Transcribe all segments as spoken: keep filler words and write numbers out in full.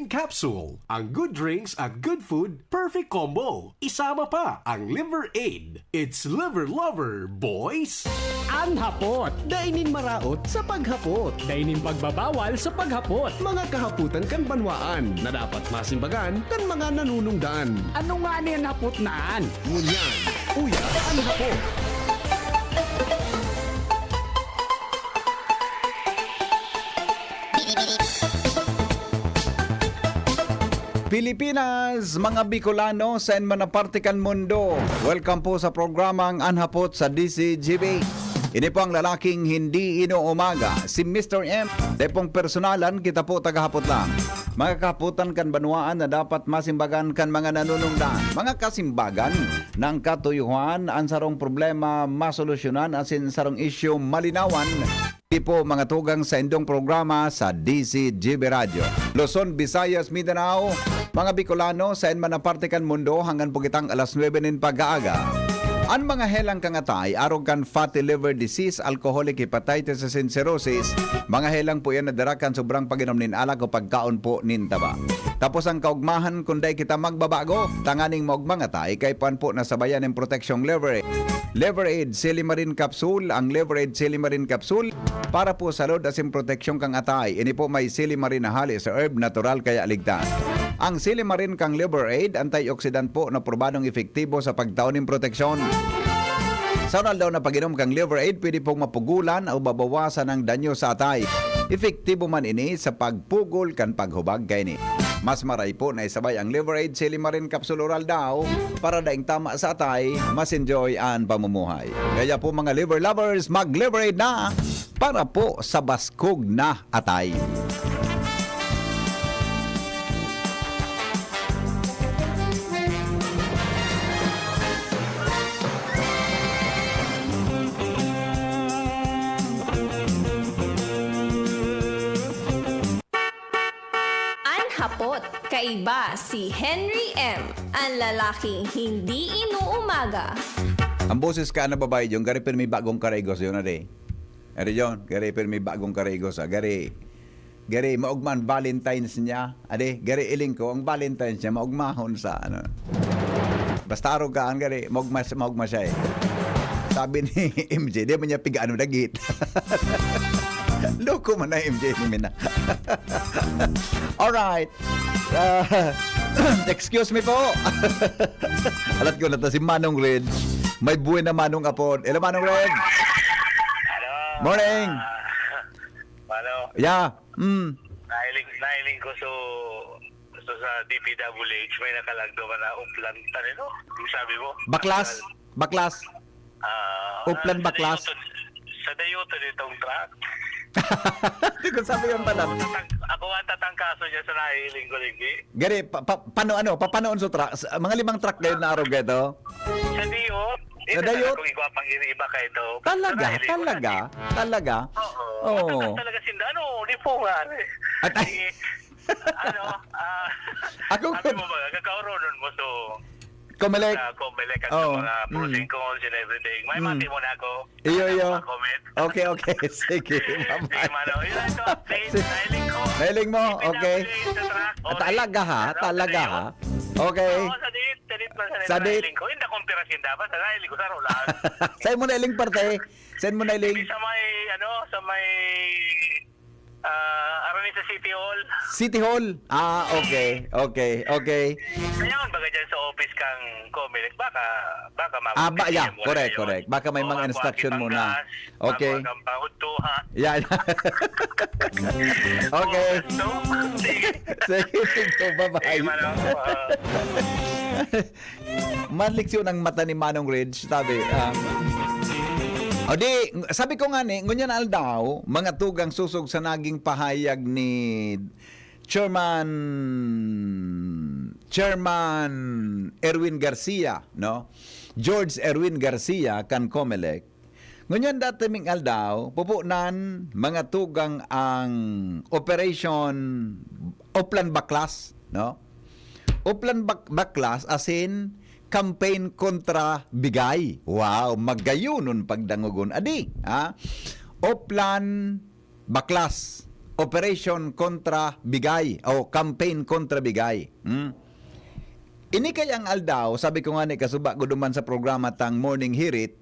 Capsule. Ang good drinks at good food, perfect combo. Isama pa ang Liver Aid. It's Liver Lover, boys! An hapot, dai nin maraot sa paghapot. Dai nin pagbabawal sa paghapot. Mga kahapotan kan banwaan na dapat masimbagan kan mga nanunungdan. Ano nga ni an hapot na an? Ngunyan, uya an hapot. Pilipinas, mga Bicolano, saen man na parte kan mundo. Welcome po sa programang An Hapot sa D C G B. Ini po ang lalaking hindi inuumaga, si Mister M. Dai pong personalan, kita po tagahapot lang. Mga kahapotan kan banwaan na dapat masimbagan kan mga nanunungdan. Mga kasimbagan ng katuyuhan, ang sarong problema masolusyonan asin sarong isyu malinawan. Di po mga tugang sa indong programa sa D C G B Radyo. Luzon, Visayas, Mindanao, mga Bicolano, saen man na parte kan mundo, hanggan po kitang alas nuebe nin pag-aaga. An mga helang kan atay, arog kan fatty liver disease, alcoholic hepatitis, asin cirrhosis, mga helang po yan na dara kan sobrang pag-inom nin alak o pagkaon po nin taba. Tapos ang kaugmahan, kung dai kita magbabago, tanganing maugmang atay, kay puan po nasabayan nin proteksyong liver. Liver Aid Silimarin Capsule, ang Liver Aid Silimarin Capsule, para po sa load asin proteksyon kan atay. Ini po may silimarin na hali sa herb, natural kaya ligtas. Ang silimarin kan Liver Aid, antioxidant po na probadong epektibo sa pagtao nin proteksyon. Sa aldaw na pag-inom kan Liver Aid, pwede pong mapugulan o mabawasan ang danyo sa atay. Epektibo man ini sa pagpugol kan paghubag kaini. Mas maray po na isabay ang Liver Aid Silimarin Capsule Oral daw para daing tama sa atay, mas enjoy an pamumuhay. Kaya po mga liver lovers, mag-Liver Aid na para po sa baskog na atay. An hapot, kaiba si Henry M, an lalaking hindi inuumaga. Ang boses ka na babae, Jong, gari pirmi bagong karigos yun, ade. Ade, Jong, gari pirmi bagong karigos, ah. Gari, gari, maugma an Valentine's niya. Ade, gari, iling ko, ang Valentine's niya, maugmahon sa, ano. Basta arog ka, ang gari, maugma, maugma siya eh. Sabi ni M J, di mo niya pigaan mo dagit. Loko man na M J ni Mina. Alright. Ah, excuse me po. Alat ko na ta si Manong Red. May buhay na Manong Apod. Hello, Manong Red. Hello. Morning. Ah, Manong. Yeah. Mm. Nahiling, nahiling ko so, so sa D P W H, may nakalagdo ka na uplan, ano, no? Yung sabi mo? Baklas. Baklas. Ah, Uplan sa Baklas. Dayoton, sa Dayoton itong truck. Di ko sabi yung pala. Ako ang tatang-, ako ang tatangkaso niya sa nahiling ko, Ligdi. Gari, pa, pa, pano, ano, papanoon sa truck? Sa, mga limang truck gayon na arog ito? Sa Dayot. Sa Dayot? Kung igwa pang iri-, iba ka ito. Talaga, Sa nahiling ko, talaga, sa Dayot. Talaga. Oo. Oo. Matagas talaga sinda. Ano, lipungan. At, Sige. Ano, ah, Ako sabi ko mo ba, kakaoronon mo, so, Comelec. Sa Comelec at Oo. sa mga pros Mm. and cons and everything. May Mm. mati mo na ako. Iyo, Ano iyo. mga comment? Okay, okay. Sige, Sige, bye-bye. mano. Yun lang ito, update. Sige. Nahiling ko. Nahiling mo? Okay. Pinapalay sa truck. At Okay. talaga, ha? Ano, Talaga, seryo? ha? Okay. Oo, sa date, sa date pa, sa Sa date. nahiling ko. Hindi akong pirasin dapat. Sa nahiling ko, sa Roland. Saan mo nahiling parte? Saan mo nahiling? Hindi sa may, ano, sa may Ah, aron sa City Hall. City Hall? Ah, okay. Okay, okay. Kaya man baga dyan sa office kang Comelec, baka, baka Ah, ba, yeah, correct, correct. Baka may mga instruction muna. Okay. Baka kang pangudto, ha? Yeah, yeah. Okay. Sige. Sige, sige, bye-bye. Sige, Manong. Ah. Manliksyon ang mata ni Manong Reg, sabi, ah. O di, sabi ko nga ni, ngunyan aldaw, mga tugang sosog sa naging pahayag ni Chairman, Chairman Erwin Garcia, no? George Erwin Garcia kan Comelec. Ngunyan dati ming aldaw, pupunan, mga tugang ang Operation Oplan Baklas, no? Oplan Bak-, Baklas, as in, campaign kontra bigay. Wow, magayonon pagdangogon. Adi, ha? Oplan Baklas. Operation Kontra Bigay o Campaign Kontra Bigay. Hmm? Ini kayang aldaw, sabi ko nga ni kasuba ko duman sa programa tang Morning Hirit,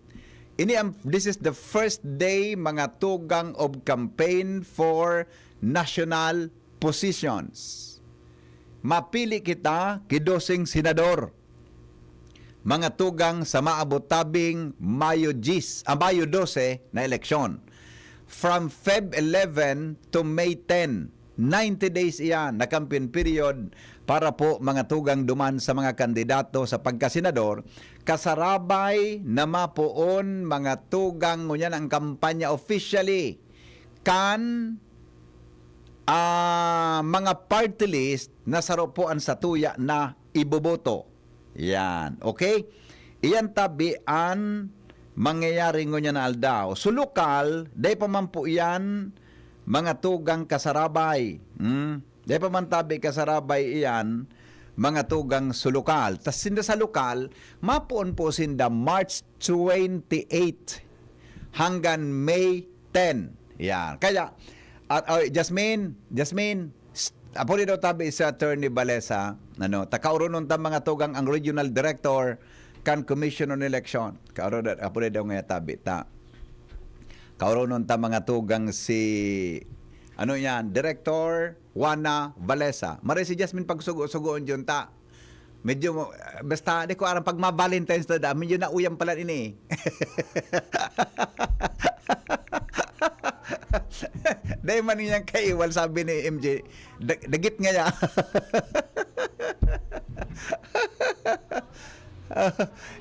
ini ang, this is the first day, mga tugang, of campaign for national positions. Mapili kita ki doseng senador, mga tugang, sa maabot tabing Mayo diyes, ah, Mayo dose na eleksyon. From Feb eleven to May ten, ninety days iyan na campaign period para po, mga tugang, duman sa mga kandidato sa pagkasenador, kasarabay na mapoon, mga tugang, ngunyan ang kampanya officially kan, ah, mga party list na saro po an satuya na iboboto. Yan. Okay? Iyan tabi an mangyayari ngunyan na aldaw. So, lokal, dai pa man po iyan, mga tugang, kasarabay. Hmm? Dai pa man tabi kasarabay iyan, mga tugang, sa lokal. Tas sinda sa lokal, mapoon po sinda March twenty-eight hanggang May ten. Yan. Kaya, at, oh, Jasmine, Jasmine, s-, apod daw tabi sa Attorney Balesa, ano, ta kauronon ta, mga tugang, ang regional director kan Commission on Election. Kauro-, apod daw nga tabi ta. Kauronon ta, mga tugang, si, ano yan, Director Juana Valesa. Maray si Jasmine pagsugo-sugoon dyan ta. Medyo, basta, di ko aram, pag ma-Valentine's na da, medyo nauyam pala ini. Dahil man niyang kaiwal, sabi ni M J, "Dag-, dagit nga ya."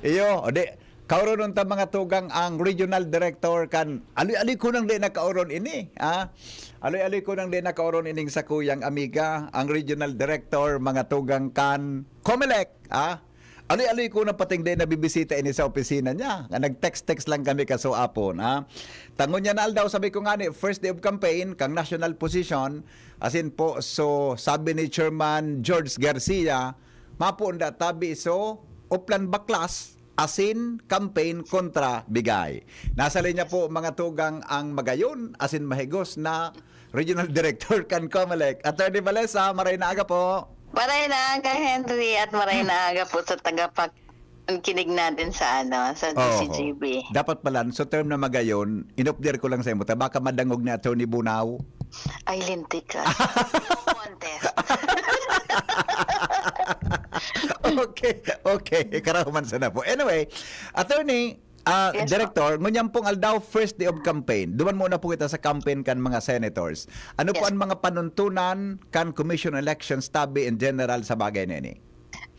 Iyo, o di, kauronon ta, mga tugang, ang regional director kan, aloy-aloy ko nang di nakauron ini, ah. Aloy-aloy ko nang di nakauron ining sakuyang amiga, ang regional director, mga tugang, kan Comelec, ah. Aloy-aloy ko na pating di nabibisita ini sa opisina niya. Nga nag-text-text lang kami kasuapon, ah. Ta ngunyan na aldaw, sabi ko nga ni, first day of campaign, kang national position, asin po, so, sabi ni Chairman George Garcia, mapoon da tabi so, Oplan Baklas, asin campaign kontra Bigay. Nasa linya po, mga tugang, ang magayon asin mahigos na Regional Director kan Comelec, Attorney Valesa. Maray na aga po. Maray na aga, Henry, at maray na aga po sa tagapakinig natin sa, ano, sa Oo. D C G B. Dapat pala, so term na magayon, inopder ko lang sa imo, ta baka madangog ni Attorney Bunao. Ay, lintik ka. No contest. Okay, okay. Karahuman sana po. Anyway, Attorney, ah, Yes, po. Director, ngunyan pong aldaw, first day of campaign. Duman muna po kita sa campaign kan mga senators. Ano po Yes, ang po. mga panuntunan kan Commission on Elections tabi in general sa bagay na ini?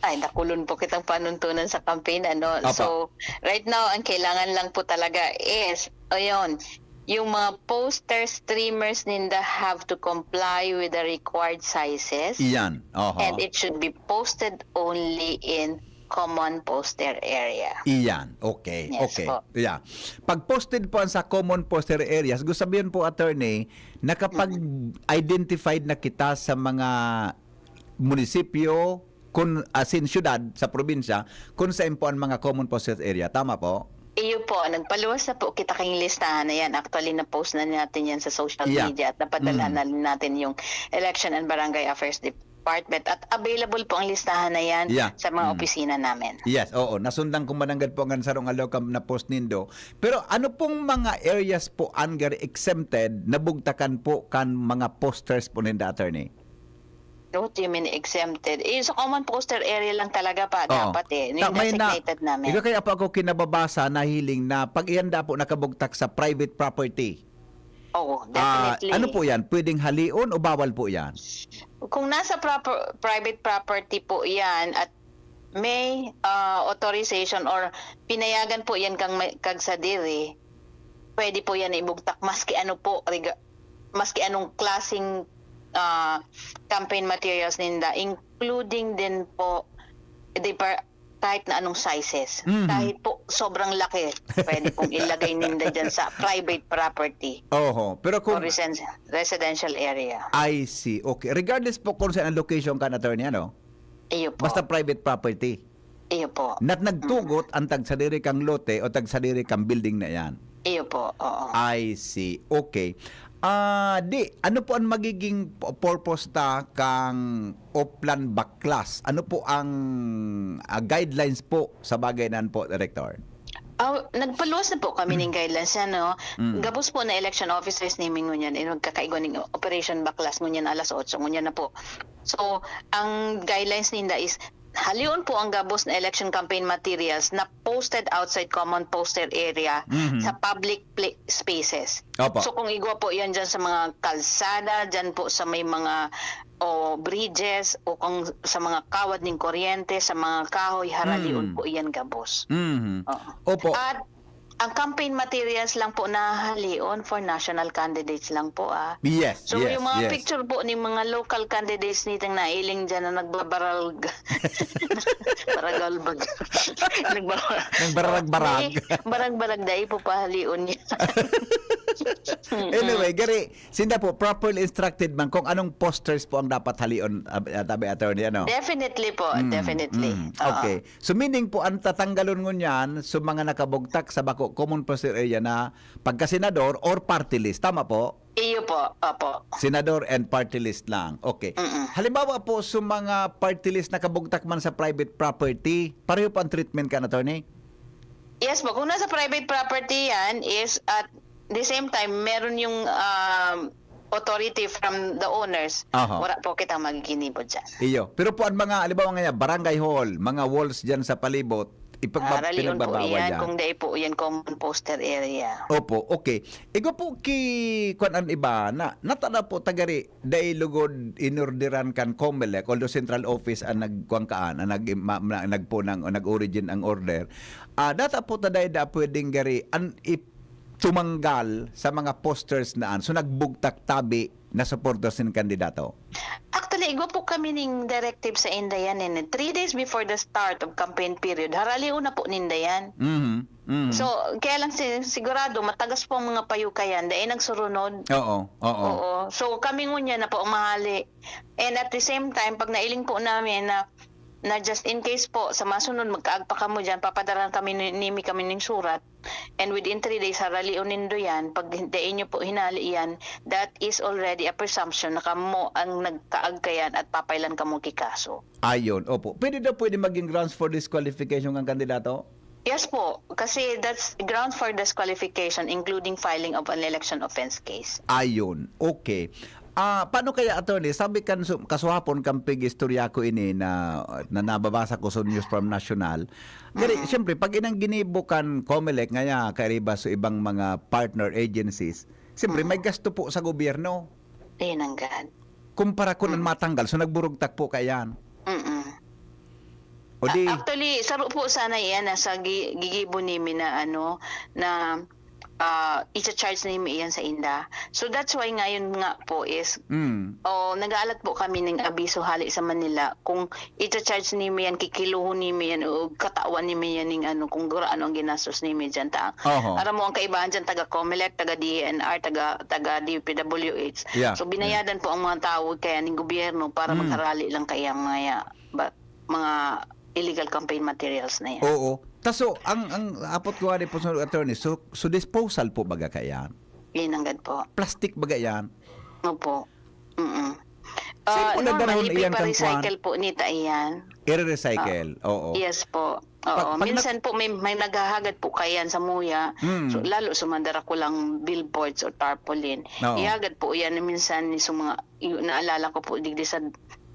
Ay, nakulon po kitang panuntunan sa campaign, ano. Apa. So, right now, ang kailangan lang po talaga is, ayun, yung mga poster streamers ninda have to comply with the required sizes. Iyan. Oho. And it should be posted only in common poster area. Iyan. Okay. Yes Okay. po. Yeah. Pag posted po sa common poster areas, gusto sabihin po, attorney, nakapag-identified na kita sa mga munisipyo, kun, as in, syudad sa probinsya, kung saan po ang mga common poster area. Tama po? Iyo po, nagpaluwas na po kita kayong listahan na yan. Actually, na-post na natin yan sa social Yeah. media at napadala Mm. na rin natin yung Election and Barangay Affairs Department. At available po ang listahan na yan Yeah. sa mga Mm. opisina namin. Yes, oo. Nasundan ko mananggad po ang sarong aldaw kam na post nindo. Pero ano pong mga areas po ang exempted na bugtakan po kan mga posters po ninda, attorney? What do you mean exempted? Eh, sa common poster area lang talaga pa Oo. dapat eh. Yung Ta-, may na, designated namin. Ikaw kaya pa ako kinababasa, nahiling na pag iyan da po nakabugtak sa private property. Oo, Ah, definitely. ano po yan? Pwedeng halion o bawal po yan? Kung nasa proper, private property po yan at may ah, authorization or pinayagan po yan kang, may- kag sa diri, pwede po yan ibugtak maski ano po, rega- maski anong klaseng ah, campaign materials ninda, including din po the par- kahit na anong sizes. Mhm. Kahit po sobrang laki, pwede pong ilagay ninda dyan sa private property Oho, pero o kung resen- residential area. I see. Okay. Regardless po kung saan ang location kan, attorney, ano? Iyo po. Basta private property. Iyo po. Nat nagtugot ang tagsadiri kang lote o tagsadiri kang building na yan. Iyo po, oo. I see. Okay. Ah, di, ano po ang magiging pu-, purpose ta kang Oplan Baklas? Ano po ang, ah, guidelines po sa bagay na yan po, Director? Ah, nagpaluwas na po kami ning guidelines yan, no? Mm. Gabos po na election officers nimi ngunyan, eh, nagkakaigwa ning Operation Baklas ngunyan alas otso, ngunyan na po. So, ang guidelines ninda is, halion po ang gabos na election campaign materials na posted outside common poster area Mhm. sa public pla-, spaces. Opo. So, kung igwa po yan dyan sa mga kalsada, dyan po sa may mga, o bridges, o kung sa mga kawad ning kuryente, sa mga kahoy, haralion Mm. po yan gabos. Mhm. Oo. Opo. At ang campaign materials lang po na halion for national candidates lang po, ah. Yes, So, yes, yung mga yes. picture po ni mga local candidates nitong nailing dyan na nagbabaralg-, baragalbag. Nagbara-, Nagbarag-barag. Dai, barag-barag, dai po pahalion niya. Mm. Anyway, gari, sinda po, properly instructed man kung anong posters po ang dapat halion, ab-, tabi, attorney, ano? Definitely po, Mm, definitely. mm. Oo. Okay. So, meaning po, ang tatanggalon ngunyan, so, mga nakabugtak sa bako, common poster area na pagka-senador or party list. Tama po? Iyo po, opo. Senador and party list lang. Okay. Mm-mm. Halimbawa po, sa mga party list na kabugtak man sa private property, pareho po ang treatment kan, attorney? Yes po. Kung nasa private property yan, is at the same time, meron yung, um, authority from the owners. Aha. Wala po kitang magiginibo dyan. Iyo. Pero po ang mga, halimbawa nga, barangay hall, mga walls dyan sa palibot, ipagba-, Ah, ralion po pinagbabawal iyan yan. Kung dai po iyan common poster area. Opo, okay. Igwa po ki, kwan an iba, na, natada po tagari, dai lugod inorderan kan Comelec, although central office ang nagkuan kaan, ang nag-, ma-, ma-, nagpunang o nag-origin ang order. Ah, data po ta dai da pwedeng gari, an ip-, tumanggal sa mga posters na an. So, nagbugtak tabi na supporters nin kandidato. Actually, igwa po kami ning directive sa inda yan, eh. Three days before the start of campaign period, haralion na po ninda yan. Mhm, mhm. So, kaya lang si-, sigurado, matagas po ang mga payukayan, dahil nagsurunod. Oo, oo. Oo. So, kami ngunyan na po ang mahali. And at the same time, pag nailing po namin na, na just in case po, sa masunod, magkaag pa kamo dyan, papadarahan kami ni, nimi kami ning surat. And within three days, haralion nindo yan. Pag dai nyo po hinali yan, that is already a presumption na kamo ang nagkaag kayan at papailan kamo ki kaso. Ayun, opo. Pwede daw pwede maging grounds for disqualification ng kandidato? Yes po, kasi that's grounds for disqualification, including filing of an election offense case. Ayun, okay. Ah, paano kaya, attorney? Sabi kan su-, kasuhapon kan pig-istorya ko ini na, na nababasa ko sa News from National. Gari, Mhm. siyempre, pag inang ginibo kan Comelec, ngaya, kaiba sa ibang mga partner agencies, siyempre, Mhm. may gasto po sa gobyerno. Ayun ang gad. Kumpara ko nang Mm. matanggal, so nagburugtak po kayan. Mm-mm. O di A-, actually, saro po sana iyan na sa gi-, gigibo nimi na ano, na, ah, icha-charge nimi iyan sa inda. So that's why ngayon nga po is, Mm. o, nag-aalat po kami ng abiso hali sa Manila kung icha-charge nimi yan, kikilohon nimi yan, o katawan nimi yan ning ano, kung gura ano ang ginastos nimi dyan. Ta-, Oho. aram mo, ang kaibahan dyan, taga Comelec, taga D E N R, taga, taga D P W H. Yeah, So, yeah. binayadan po ang mga tao kaya ning gobyerno para Mm. magharali lang kaya mga, ba, mga illegal campaign materials na yan. Oo. Taso, ang, ang apot ko nga ni po sa attorney, so, so disposal po baga kaya? Yan ang gad po. Plastic baga yan? Opo. Mm-mm. Saan Ah, po nadarahon normally, iyan kan kwan? Ipa-recycle po nita iyan. I-recycle, Ah, oo. yes po. Oo. Pag, pag nag- Minsan po may, may naghahagad po kayan sa muya. Mm. So, lalo sa mga darakulang billboards o tarpaulin. Oo. Ihagad po yan minsan ni sa mga, y-, naalala ko po, digdi sa,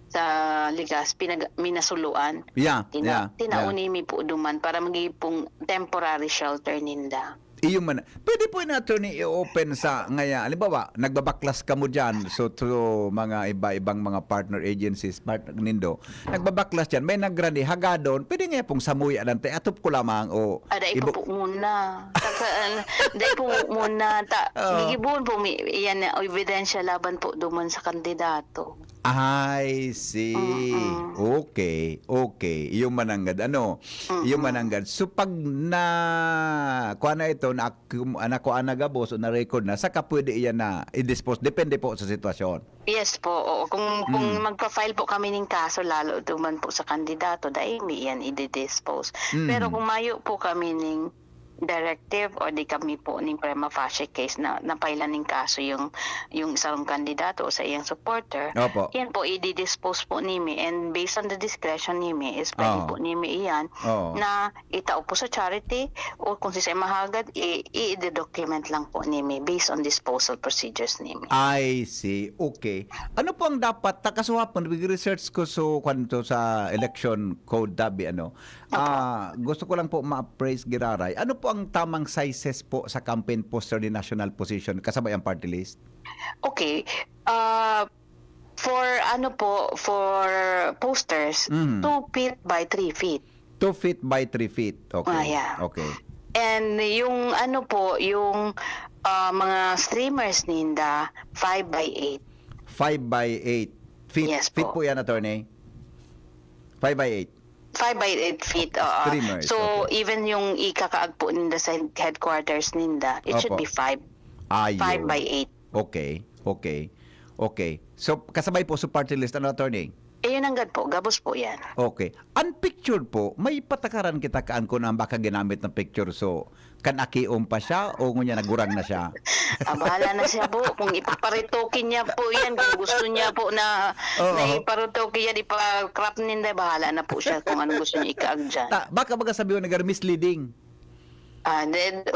sa Ligas, pinag-, minasuluan. Yeah, Tina-, yeah, tinaon yeah. nimi po duman para magiging pong temporary shelter ninda. Iyo man. Pwede po yun, attorney, i-open sa ngaya. Halimbawa, nagbabaklas kamo dyan. So, to mga iba-ibang mga partner agencies, partner nindo, nagbabaklas dyan. May nagrani, hagadon. Pwede nga pong samuya lang, te. Atop ko lamang, o Ah, dai ibo- po muna. Taka-, dai po muna. Ta-, Oo. gigibuhon po mi-, yan na ebidensya laban po duman sa kandidato. I see. Mm-mm. Okay, okay. Iyo mananggad. Ano? Iyo Mm-mm. mananggad. So, pag na, kuha na ito, na, nakuha na gabos o na-record na, saka pwede iyan na i-dispose. Depende po sa sitwasyon. Yes po, oo. Kung, kung Mm. magpa-file po kami ng kaso, lalo duman po sa kandidato, dai mi iyan i-dispose. Mm. Pero kung mayo po kami ning directive o di kami po ning prima facie case na napailan ning kaso yung, yung sarong kandidato o sa iyang supporter, Opo. yan po, i-dispose po nimi. And based on the discretion nimi, is pwede Oo. po nimi iyan Oo. na itao po sa charity o kung sisay mahagad, i-, i-document lang po nimi based on disposal procedures nimi. I see. Okay. Ano po ang dapat, takasuhapon, nag-research ko so, kwanto sa election code, tabi, ano? Opo. Ah, gusto ko lang po ma-appraise giraray. Ano po ang tamang sizes po sa campaign poster ni national position kasabay ang party list? Okay. Ah, for ano po, for posters, Mhm. two feet by three feet. Two feet by three feet. Okay. Ah, yeah. Okay. And yung ano po, yung, ah, mga streamers ninda, five by eight. Five by eight feet. Yes Feet po. po yan, attorney? Five by eight. Five by eight feet, oo. Streamers, So, okay. even yung ikakaag po ninda sa headquarters ninda, it should Opo. be five. Ayun. Five by eight. Okay, okay. Okay. So, kasabay po sa party list, ano, attorney? Eh, yun ang gad po. Gabos po yan. Okay. Unpictured po, may patakaran kita kaan ko na baka ginamit ng picture. So, kan akiom pa siya o ngunyan nagurang na siya? Ah, bahala na siya po. Kung ipaparetoke niya po yan, kung gusto niya po na, Oo. na iparetoke yan, ipa-crop ninda, bahala na po siya kung anong gusto niya ikaag dyan. Ta-, baka baga sabi mo, nag-misleading. Ah, then,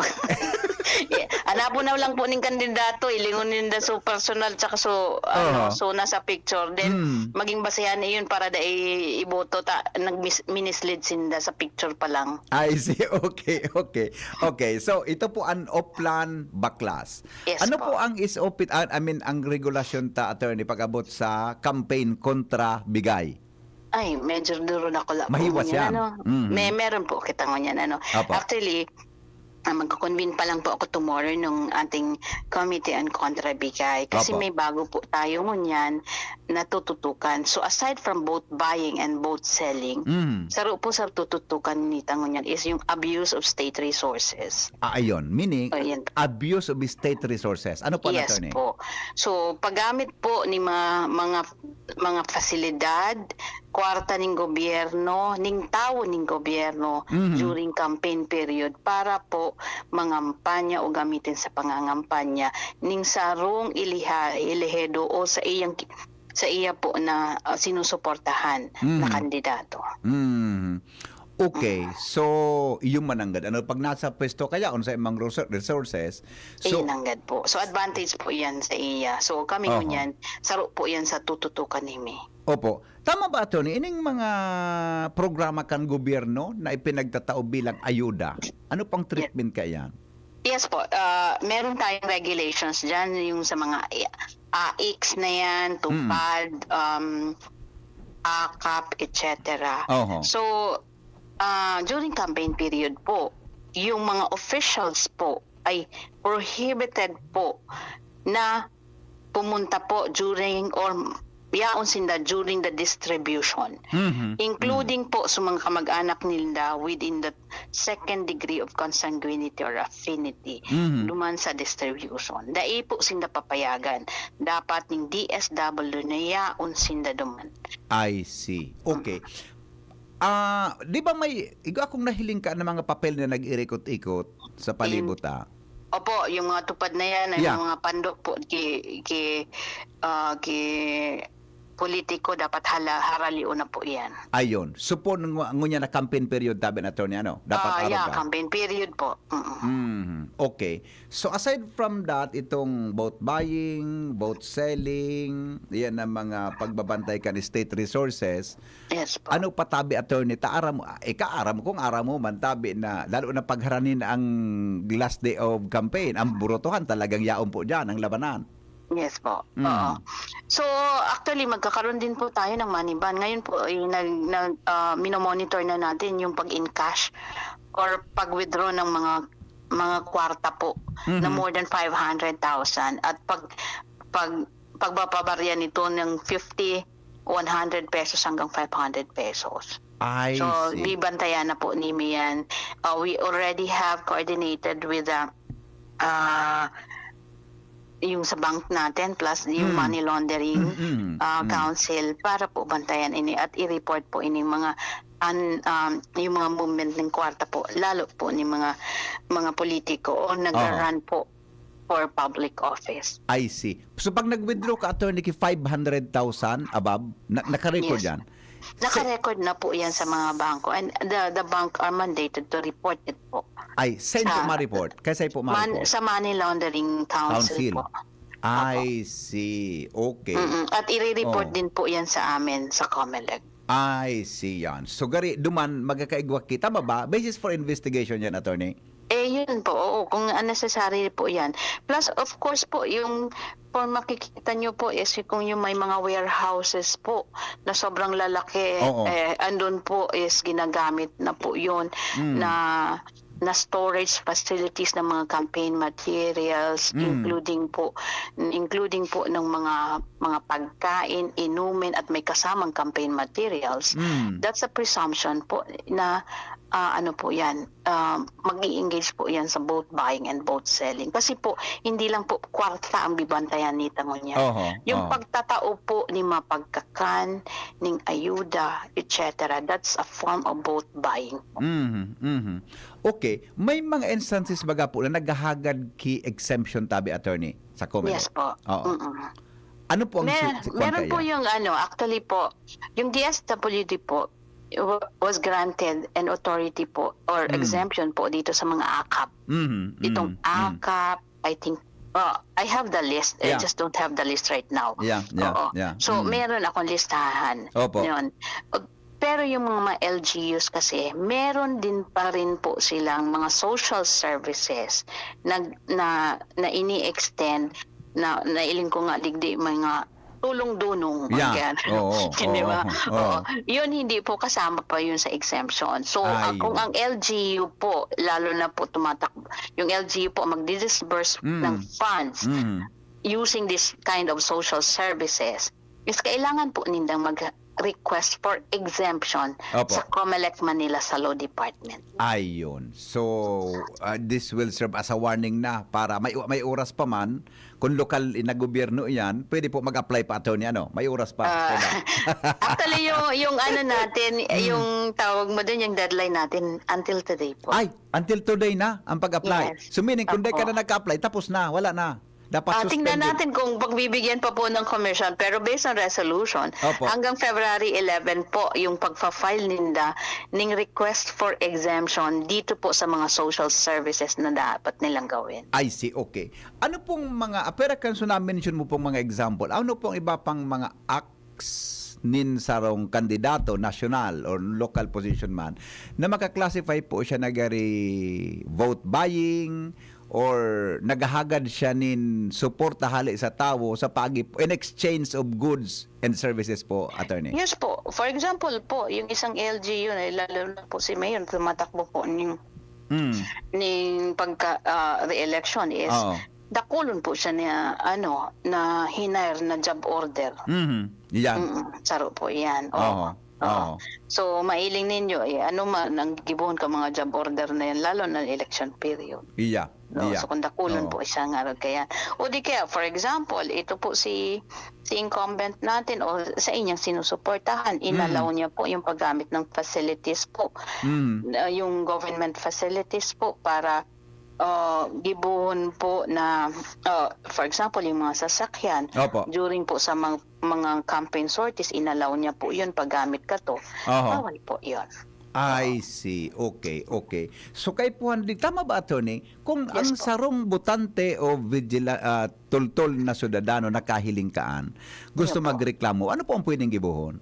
yeah, hanapon na lang po ning kandidato, ilingon ninda so personal, tsaka so, ano, Oho. so nasa picture. Then, Mm. maging basehan na yun para da i-, iboto ta, nag-mis-, minislead sinda sa picture pa lang. I see. Okay, okay. Okay, so ito po ang Oplan Baklas. Yes Ano po. po ang S O P, ah, I mean, ang regulasyon ta, attorney, pag-abot sa campaign kontra bigay? Ay, medyo duro na ko la po Mahiwas ngunyan, yan. ano. Mhm. May, meron po kita ngunyan, ano. Apo. Actually, ah, magko-convene pa lang po ako tomorrow nung ating Committee on Kontra Bigay. Kasi Apo. may bago po tayo ngunyan na tututukan. So, aside from vote buying and vote selling, Mhm. saro po sa tututukan nita ngunyan is yung abuse of state resources. Ah, ayun. Meaning, So, yan. abuse of state resources. Ano po, Yes attorney? po. So, paggamit po ni mga, mga, mga pasilidad, kwarta ning gobyerno, ning tawo ning gobyerno Mhm. during campaign period para po mangampanya o gamitin sa pangangampanya ning sarong iliha-, elehedo o sa iyang ki-, sa iya po na, ah, sinusuportahan na Mhm. kandidato. Mhm. Okay, Mm. so, iyo man nanggad. Ano, pag nasa pwesto kaya, unsa imong resour-, resources, so Iyon nanggad po. So, advantage po iyan sa iya. So, kami Oho. ngunyan, saro po iyan sa tututukan nimi. Opo. Tama ba, attorney? Ining mga programa kan gobyerno na ipinagtatao bilang ayuda, ano pang Yes. treatment kaiyan? Yes po. Ah, meron tayong regulations diyan, yung sa mga, ah, AICS na yan, Mm. TUPAD, um, AKAP, et cetera. Oho. So, ah, during campaign period po, yung mga officials po ay prohibited po na pumunta po during or yaon sinda during the distribution, Mhm. including Mhm. po sa mga kamag-anak nila within the second degree of consanguinity or affinity Mhm. duman sa distribution. Dai po sinda papayagan. Dapat ning D S W na yaon sinda duman. I see. Okay. Mm. Ah, di ba may, igwa akong nahiling ka ng mga papel na nag-irikot-ikot sa In palibot, ah? Opo, yung mga TUPAD na yan, ay Yeah. mga pandok po, ki-, ki-, ah, ki-, politiko, dapat hala-, haralion na po yan. Ayun. So po, nung, ngunyan na campaign period, tabi na, attorney, ano? Dapat Ah, araw yeah, ka? campaign period po. Mm-mm. Mhm. Okay. So, aside from that, itong vote buying, vote selling, yan ang mga pagbabantay kan state resources. Yes po. Ano pa tabi, attorney? Ta aram, ika aram kung aram mo man tabi na, lalo na pagharanin ang last day of campaign, ang burotohan talagang yaon po diyan, ang labanan. Yes po. Mm. Oo. So, actually, magkakaroon din po tayo ng money ban. Ngayon po, eh, nag-, nag-, ah, minomonitor na natin yung pag-encash or pag-withdraw ng mga, mga kwarta po na Mhm. more than five hundred thousand at pag, pag, pagpapabarya nito ng fifty, one hundred pesos hanggang five hundred pesos. I So, see. bibantayan na po nimi yan. Uh, we already have coordinated with the, uh, yung sa bank natin plus yung Mm. money laundering, Mm, mm, ah, mm. council para po bantayan ini at i-report po ining mga an um, yung mga movement ng kwarta po, lalo po ni mga mga politiko o nagra-run po for public office. I see. So, pag nag-withdraw ka, attorney, ki five hundred thousand above, na naka-record Yes. yan? Sa Naka-record na po yan sa mga bangko and the the bank are mandated to report it po. Ay, saan po Sa ma-report? Kay saan po Man ma-report? sa Money Laundering Council Council. po. I see. Okay. Mm, at ire-report Oh. din po yan sa amin, sa Comelec. I see yan. So, gari, duman, magkakaigwa kita, tama ba? Basis for investigation yan, attorney? Eh, yun po, oo, kung necessary po yan. Plus, of course po, yung kung makikita nyo po is kung yung may mga warehouses po na sobrang lalaki, Oo. eh, andun po is ginagamit na po yun Mm. na na storage facilities ng mga campaign materials, Mm. including po including po ng mga mga pagkain, inumin at may kasamang campaign materials. Mm. That's a presumption po na, ah, ano po 'yan, ah, mag-i-engage po 'yan sa vote buying and vote selling. Kasi po, hindi lang po kwarta ang bibantayan nita ngunyan. Oho, Yung oo. pagtatao po ni mapagkakan, ning ayuda, et cetera, that's a form of vote buying po. Mhm, mhm. Okay, may mga instances baga po na naghahagad ki exemption tabi, attorney, sa Comelec? Yes po. Oo. Mm. Ano po ang Mer si si kuwan meron po kaya? yung ano, actually po, yung D S W D po, wa was granted an authority po or Hmm. exemption po dito sa mga akap. Mhm, Itong mm, mm. akap, I think, oh, I have the list, I Yeah. just don't have the list right now. Yeah, yeah, Oo. yeah. So, Mm. meron akong listahan. Opo. Yun. Pero yung mga L G Us kasi, meron din pa rin po silang mga social services na na na ini-extend na nailing ko nga digdi mga tulong-dunong, Yeah. mga ganun. Oo, Di ba? oo, Oo. oo. Yun, hindi po kasama pa yun sa exemption. So, ah, Ayun. kung ang L G U po, lalo na po tumatak yung L G U po magdi-disburse Mm. ng funds Mm. using this kind of social services, is kailangan po nindang mag-request for exemption Opo. sa Comelec Manila sa Law Department. Ayun. So, ah, this will serve as a warning na para may may oras pa man, kung lokal na gobyerno iyan, pwede po mag-apply pa, attorney, ano? May oras pa, Ah, di ba? actually, yung yung ano natin, Mm. yung tawag mo dun, yung deadline natin, until today po. Ay, until today na ang pag-apply. Yes. So, meaning, kung di ka Opo. na nag-apply, tapos na, wala na. Dapat Ah, tingnan suspended. natin kung pagbibigyan pa po ng commission, pero based on resolution, Opo. hanggang February eleven po yung pagfa-file ninda ning request for exemption dito po sa mga social services na dapat nilang gawin. I see, okay. Ano pong mga, ah, pero kan so na-mention mo pong mga example, ano pong iba pang mga acts nin sarong kandidato, national or local position man, na maka-classify po siya na gari vote buying or naghahagad siya nin suporta hale sa tawo sa paagi po, in exchange of goods and services po, attorney? Yes po. For example po, yung isang L G U na, lalo na po si Mayor, tumatakbo po ning, Mm. ning pagka, ah, re-election is Oo. dakulon po siya na, ano, na hinire na job order. Mhm. Yan. Mm, saro po yan. Oo. Oo. Oo. So, mailing ninyo, eh, ano man ang gibohon ka mga job order na yan, lalo na election period. Iya. No? Iya. So, kung dakulon Oo. po siya nga rin kaya. O di kaya, for example, ito po si, si incumbent natin o sa inyong sinusuportahan, inalaw Mm. niya po yung paggamit ng facilities po. Mm. Ah, yung government facilities po para, ah, gibohon po na, ah, for example, yung mga sasakyan, Opo. during po sa mga, mga campaign sorties, inalaw niya po yun paggamit ka to. Oho. Bawal po yun. I Oo. see. Okay, okay. So, kaipuhan din, tama ba, attorney? Kung Yes ang po. sarong botante o vigila-, ah, tultol na syudadano nakahiling kaan, gusto Opo. magreklamo, ano po ang pwedeng gibohon?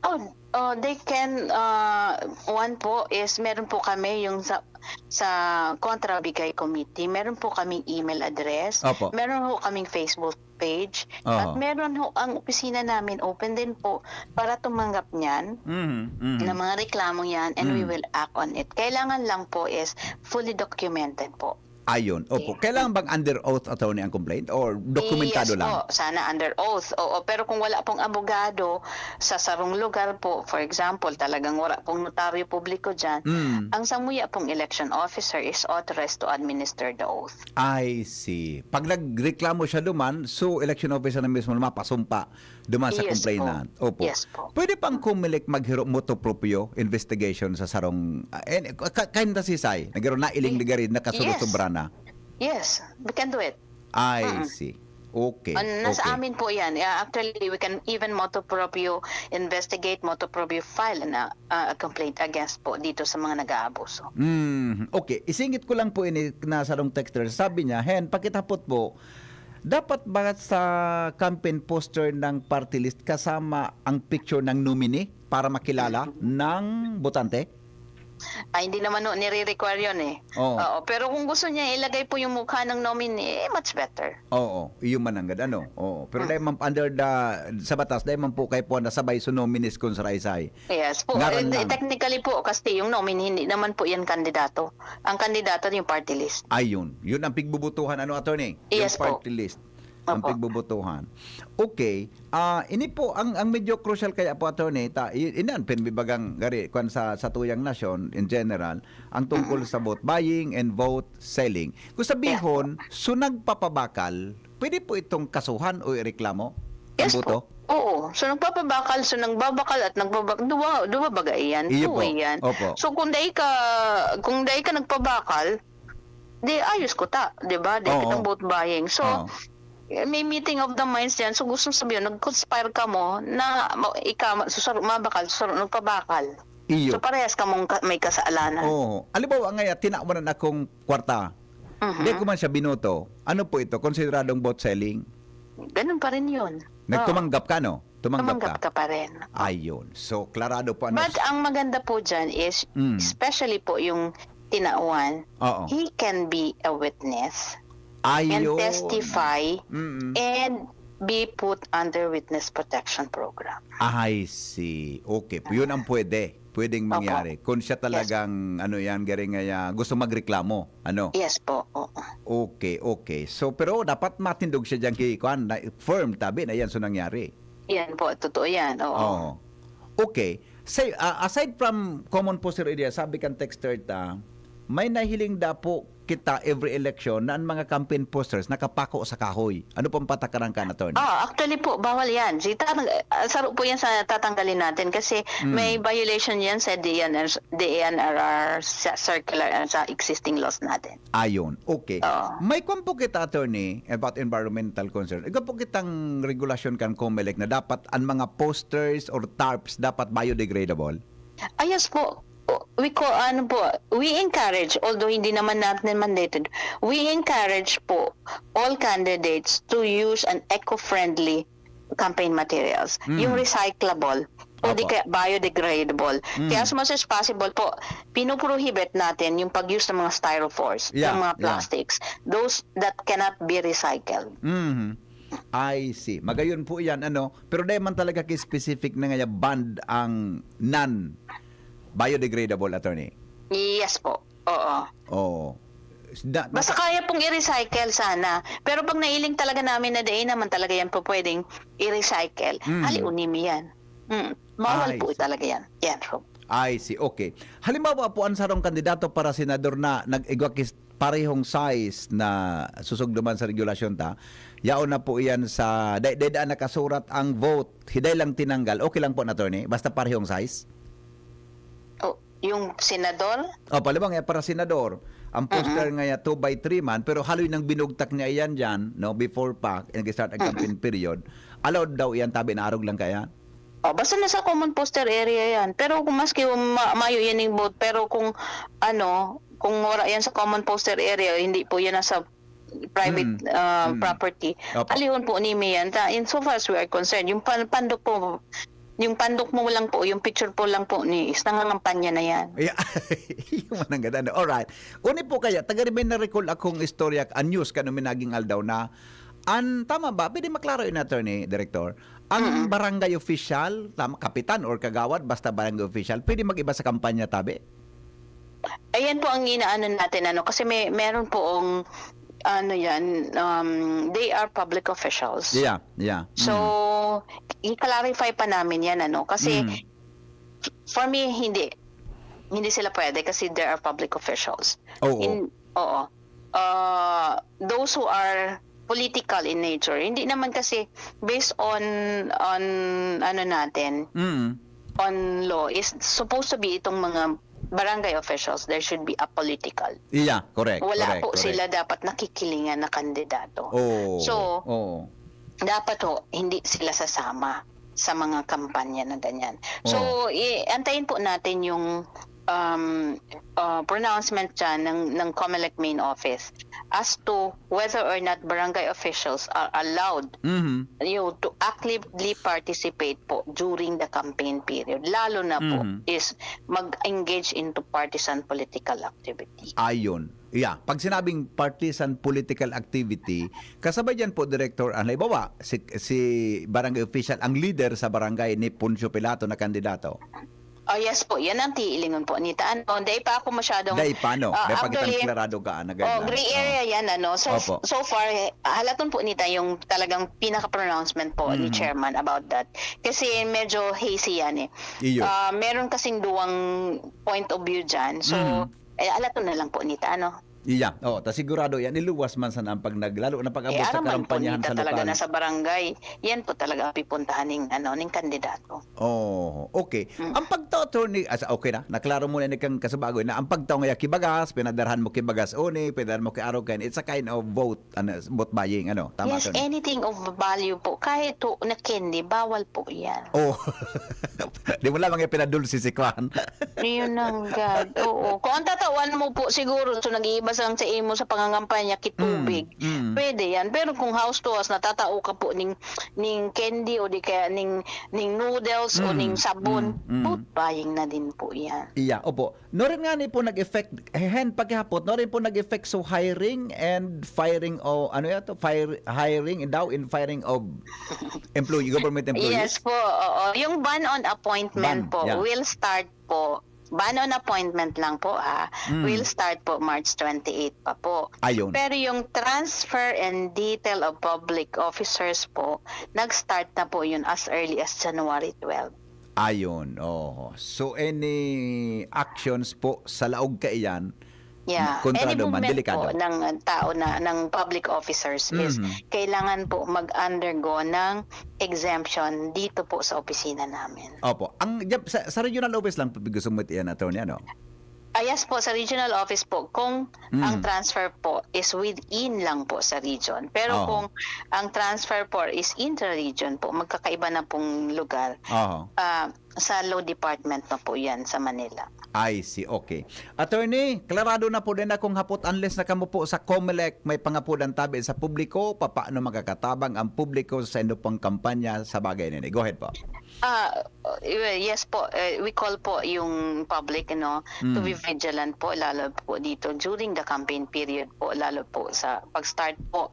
Oh, oh, they can, ah, one po is meron po kami yung sa, sa Kontra Bigay Committee, meron po kaming email address, Opo. meron ho kaming Facebook page, Oho. at meron ho, ang opisina namin open din po para tumanggap niyan Mhm, mhm. ng mga reklamo yan, and we Mm. will act on it. Kailangan lang po is fully documented po. Ayun, opo. Kailangan bang under oath, attorney, ang complaint or dokumentado Yes lang? Po, sana under oath. Oo, pero kung wala pong abogado sa sarong lugar po, for example, talagang wala pong notaryo publiko dyan, Mm. ang samuya pong election officer is authorized to administer the oath. I see. Pag nagreklamo siya duman, so election officer na mismo mapasumpa duman sa Yes complainant. Po. Opo. Yes po. Pwede pang Comelec maghiro motu proprio investigation sa sarong uh, and, ka, kain ta sisay, nagiro na iling ligari, nakasugot Yes. sobra na. Yes, we can do it. I Mm. see. Okay. An, nasa okay. amin po yan. Yeah, actually, we can even motu proprio investigate, motu proprio file na uh, complaint against po dito sa mga nag-aabuso. Mm, okay. Isingit ko lang po ini na sarong texter. Sabi niya, Hen, pakitapot po, dapat ba sa campaign poster ng party list kasama ang picture ng nominee para makilala ng botante? Ay, hindi naman ho nire-require yun eh. Oo. Oo, pero kung gusto niya ilagay po yung mukha ng nominee, eh, much better. Oo, iyo man nanggad ano. Oo, pero dahil man under the sa batas, dahil man po kay po nasabay so nominees kun sa raysay. Yes po. Ngaran And, eh, lang. Technically po, kasi yung nominee, hindi naman po yan kandidato. Ang kandidato yung party list. Ayun, yun ang pigbubutuhan, ano, attorney? Yes Yung po. Party list. Ang Opo. Pigbubutuhan. Okay. Ah, ini po ang ang medyo crucial kaya po, attorney, ta i- inan pirmi bagang gari kwan sa sa tuyang nasyon in general ang tungkol sa vote buying and vote selling. Kung sabihon, so nagpapabakal, pwede po itong kasuhan o ireklamo ang Yes boto? Po. Oo. So nagpapabakal, so nagbabakal at nagbabak duwa duwa baga iyan, Iyo po. Two iyan. Opo. So kung dai ka kung dai ka nagpabakal, di ayos ko ta, di ba? Di Oo. Kitang vote buying. So Oo. eh, may meeting of the minds diyan. So gusto sabihin nag-conspire kamo na ma- ikaw ma- susaro mabakal, susaro nagpabakal. Iyo. So parehas kamong ka- may kasalanan. Oo. Halimbawa nga, tinawanan akong kwarta. Mhm. Di ko man siya binoto. Ano po ito? Konsideradong vote selling? Ganun pa rin 'yun. Nagtumanggap ka, no? Tumanggap, Tumanggap ka pa rin. Ayun. So, klarado po. Ano? But ang maganda po diyan is Mm. especially po yung tinawan, Oo. he can be a witness Ayun. and testify Mm-mm. and be put under witness protection program. I see. Okay. Yun ang pwede. Pwedeng Opo. Mangyari. Kung siya talagang, ano yan, garing nga, gusto magreklamo. Ano? Yes po. Oo. Okay, okay. So, pero dapat matindog siya dyan kay Kwan. Na, firm, tabi na yan. So, nangyari. Yan po. Totoo yan. Oo. Oo. Okay. Say, ah, aside from common poster idea, sabi kan texter ta, may nahiling dapo kita every election na ang mga campaign posters nakapako sa kahoy. Ano pong patakaran ka, attorney? Ah, actually po, bawal yan. Si tatang, ah, saro po yan sa tatanggalin natin kasi Mm. may violation yan sa D N R, D N R R sa circular and sa existing laws natin. Ayon. Okay. Oo. May kwan po kita, attorney, about environmental concern. Ikaw po kitang regulasyon kan Comelec na dapat ang mga posters or tarps dapat biodegradable? Ah, yes po. We call, ano po, we encourage, although hindi naman natin mandated, we encourage po all candidates to use an eco-friendly campaign materials. Mm. Yung recyclable o di Opo. kaya biodegradable. Mm. Kaya as much as possible po, pinuprohibit natin yung pag-use ng mga styrofoams, Yeah, ng mga yeah. plastics, those that cannot be recycled. Mhm. I see. Magayon po yan, ano? Pero dahil man talaga kay specific na nga band ang non-biodegradable, attorney? Yes po. Oo. Oo. Da- Basta kaya pong i-recycle sana. Pero pag nailing talaga namin na dai naman talaga yan po pwedeng i-recycle, Mm. hali unimi yan. Mm. Mawal Ay, po sa- talaga yan. Yan, Rob. I see. Okay. Halimbawa po, ang sarong kandidato para senador na nag-igwa kis parehong size na susugduman sa regulasyon ta, yaon na po iyan sa, dai, dai daan nakasurat ang vote, hiday lang tinanggal, okay lang po na, attorney? Basta parehong size? Oh, yung senador? O, palibang eh, para senador, ang poster nga ya two by three man, pero haloy nang binugtak niya iyan dyan, no, before pa, nag-start ang campaign period, allowed daw iyan, tabi na arog lang kaya? Oh, basta nasa common poster area yan. Pero kung maski ma- mayo yan yung vote, pero kung ano, kung wala yan sa common poster area, hindi po yan nasa private Mm. uh, Mm. property. Opo. Alihon po ni Mian. Ta, in so far as we are concerned, yung pan- pandok po, yung pandok mo lang po, yung picture po lang po ni is nangangampanya na yan. Yeah. Yung mananggad, ano. Alright. Uni po kaya, taga rin may na-recall akong istorya, ang news, kano minaging aldaw na, an, tama ba? Pwede maklaro yun, attorney, director? Ang barangay official, tama, kapitan or kagawad, basta barangay official, pwede mag-iba sa kampanya, tabi? Ayan po ang inaano natin, ano, kasi may, meron poong, ano yan, um, they are public officials. Yeah, yeah. So, Mm. i-clarify pa namin yan, ano, kasi Mm. for me, hindi. Hindi sila pwede kasi they are public officials. Oo. In, oo. Uh, those who are political in nature, hindi naman kasi based on, on ano natin, Mm. on law, is supposed to be itong mga barangay officials, there should be a political. Yeah, correct. Wala correct, po correct. sila dapat nakikilingan na kandidato. Oo. So, Oo. dapat ho, hindi sila sasama sa mga kampanya na ganyan. So, Oo. i- antayin po natin yung um, uh, pronouncement dyan ng, ng Comelec main office as to whether or not barangay officials are allowed Mhm. you know, to actively participate po during the campaign period. Lalo na po Mhm. is mag-engage into partisan political activity. Ayun. Yeah, pag sinabing partisan political activity, kasabay diyan po, Director, ang halimbawa, si, si barangay official, ang leader sa barangay ni Poncio Pilato na kandidato. Oh, yes po, yan ang tiilingon po nita. Ano, dai pa ako masyadong Dai pa, no? Ah, Dai pa kitang actually, klarado ka, ano, Oh, guideline. gray Oh. Area yan, ano. So, Opo. so far, eh, halaton po nita yung talagang pinaka-pronouncement po ni Mhm. Chairman about that. Kasi medyo hazy yan eh. Iyo. Ah, meron kasing duwang point of view dyan. So, Mhm. eh, halaton na lang po nita, ano. Iya, oh, ta sigurado yan, iluwas man sana ang pag naglalo na Eh, pag-abot sa araman po karampanyahan nita sa talaga lokal. Na sa barangay. Yan po talaga ang pipuntahan ning, ano, ning kandidato. Oh, okay. Mm. Ang pagtao, attorney, as, okay na, naklaro mo na ni kang kasubagoy na ang pagtao nga kibagas, pinadarhan mo kibagas oni, pinadarhan mo ki arog kaini, it's a kind of vote, ano, vote buying, ano, tama, Yes, attorney? Anything of value po, kahit to na candy, bawal po yan. Oh. Di mo lang mga pinadulce si Kwan. Yun ang God. Oo. Kung ang tatawan mo po, siguro, so nag-iiba sa, sa imo sa pangangampanya, kitubig. Mm, mm. Pwede yan. Pero kung house to house, natatao ka po ning, ning candy o di kaya ning, ning noodles o Mm, ning sabon, mm, mm. Vote buying na din po yan. Iya, opo. Norin nga ni po nag-effect, hen, paghihapot, norin po nag-effect so hiring and firing o ano yan to? Fire, hiring daw and firing of employee, government employees? Yes po, oo. Yung ban on appointment Ban, po yeah. Will start po. Ban on appointment lang po ha. Mm. Will start po March twenty-eight pa po. Ayun. Pero yung transfer and detail of public officers po, nag-start na po yun as early as January twelve. Ayun, oh. So, any actions po sa laog kaiyan, Yeah. kontra Any duman, movement delikado. Po ng tao na, ng public officers is Mhm. kailangan po mag-undergo ng exemption dito po sa opisina namin. Opo. Ang, sa, sa regional office lang po gusto mo iyan, attorney, ano? Ah, yes po, sa regional office po, kung Mm. ang transfer po is within lang po sa region. Pero Oo. Kung ang transfer po is intra-region po, magkakaiba na pong lugar, Oo. ah, sa law department na po yan sa Manila. I see. Okay. Attorney, klarado na po din akong hapot, unless na kamo po sa Comelec may pangapodan tabi sa publiko, papaano makakatabang ang publiko sa saindo pong kampanya sa bagay na ini? Go ahead po. Ah, yes po. Eh, we call po yung public, no, to Mm. be vigilant po, lalo po dito during the campaign period po, lalo po sa pag-start po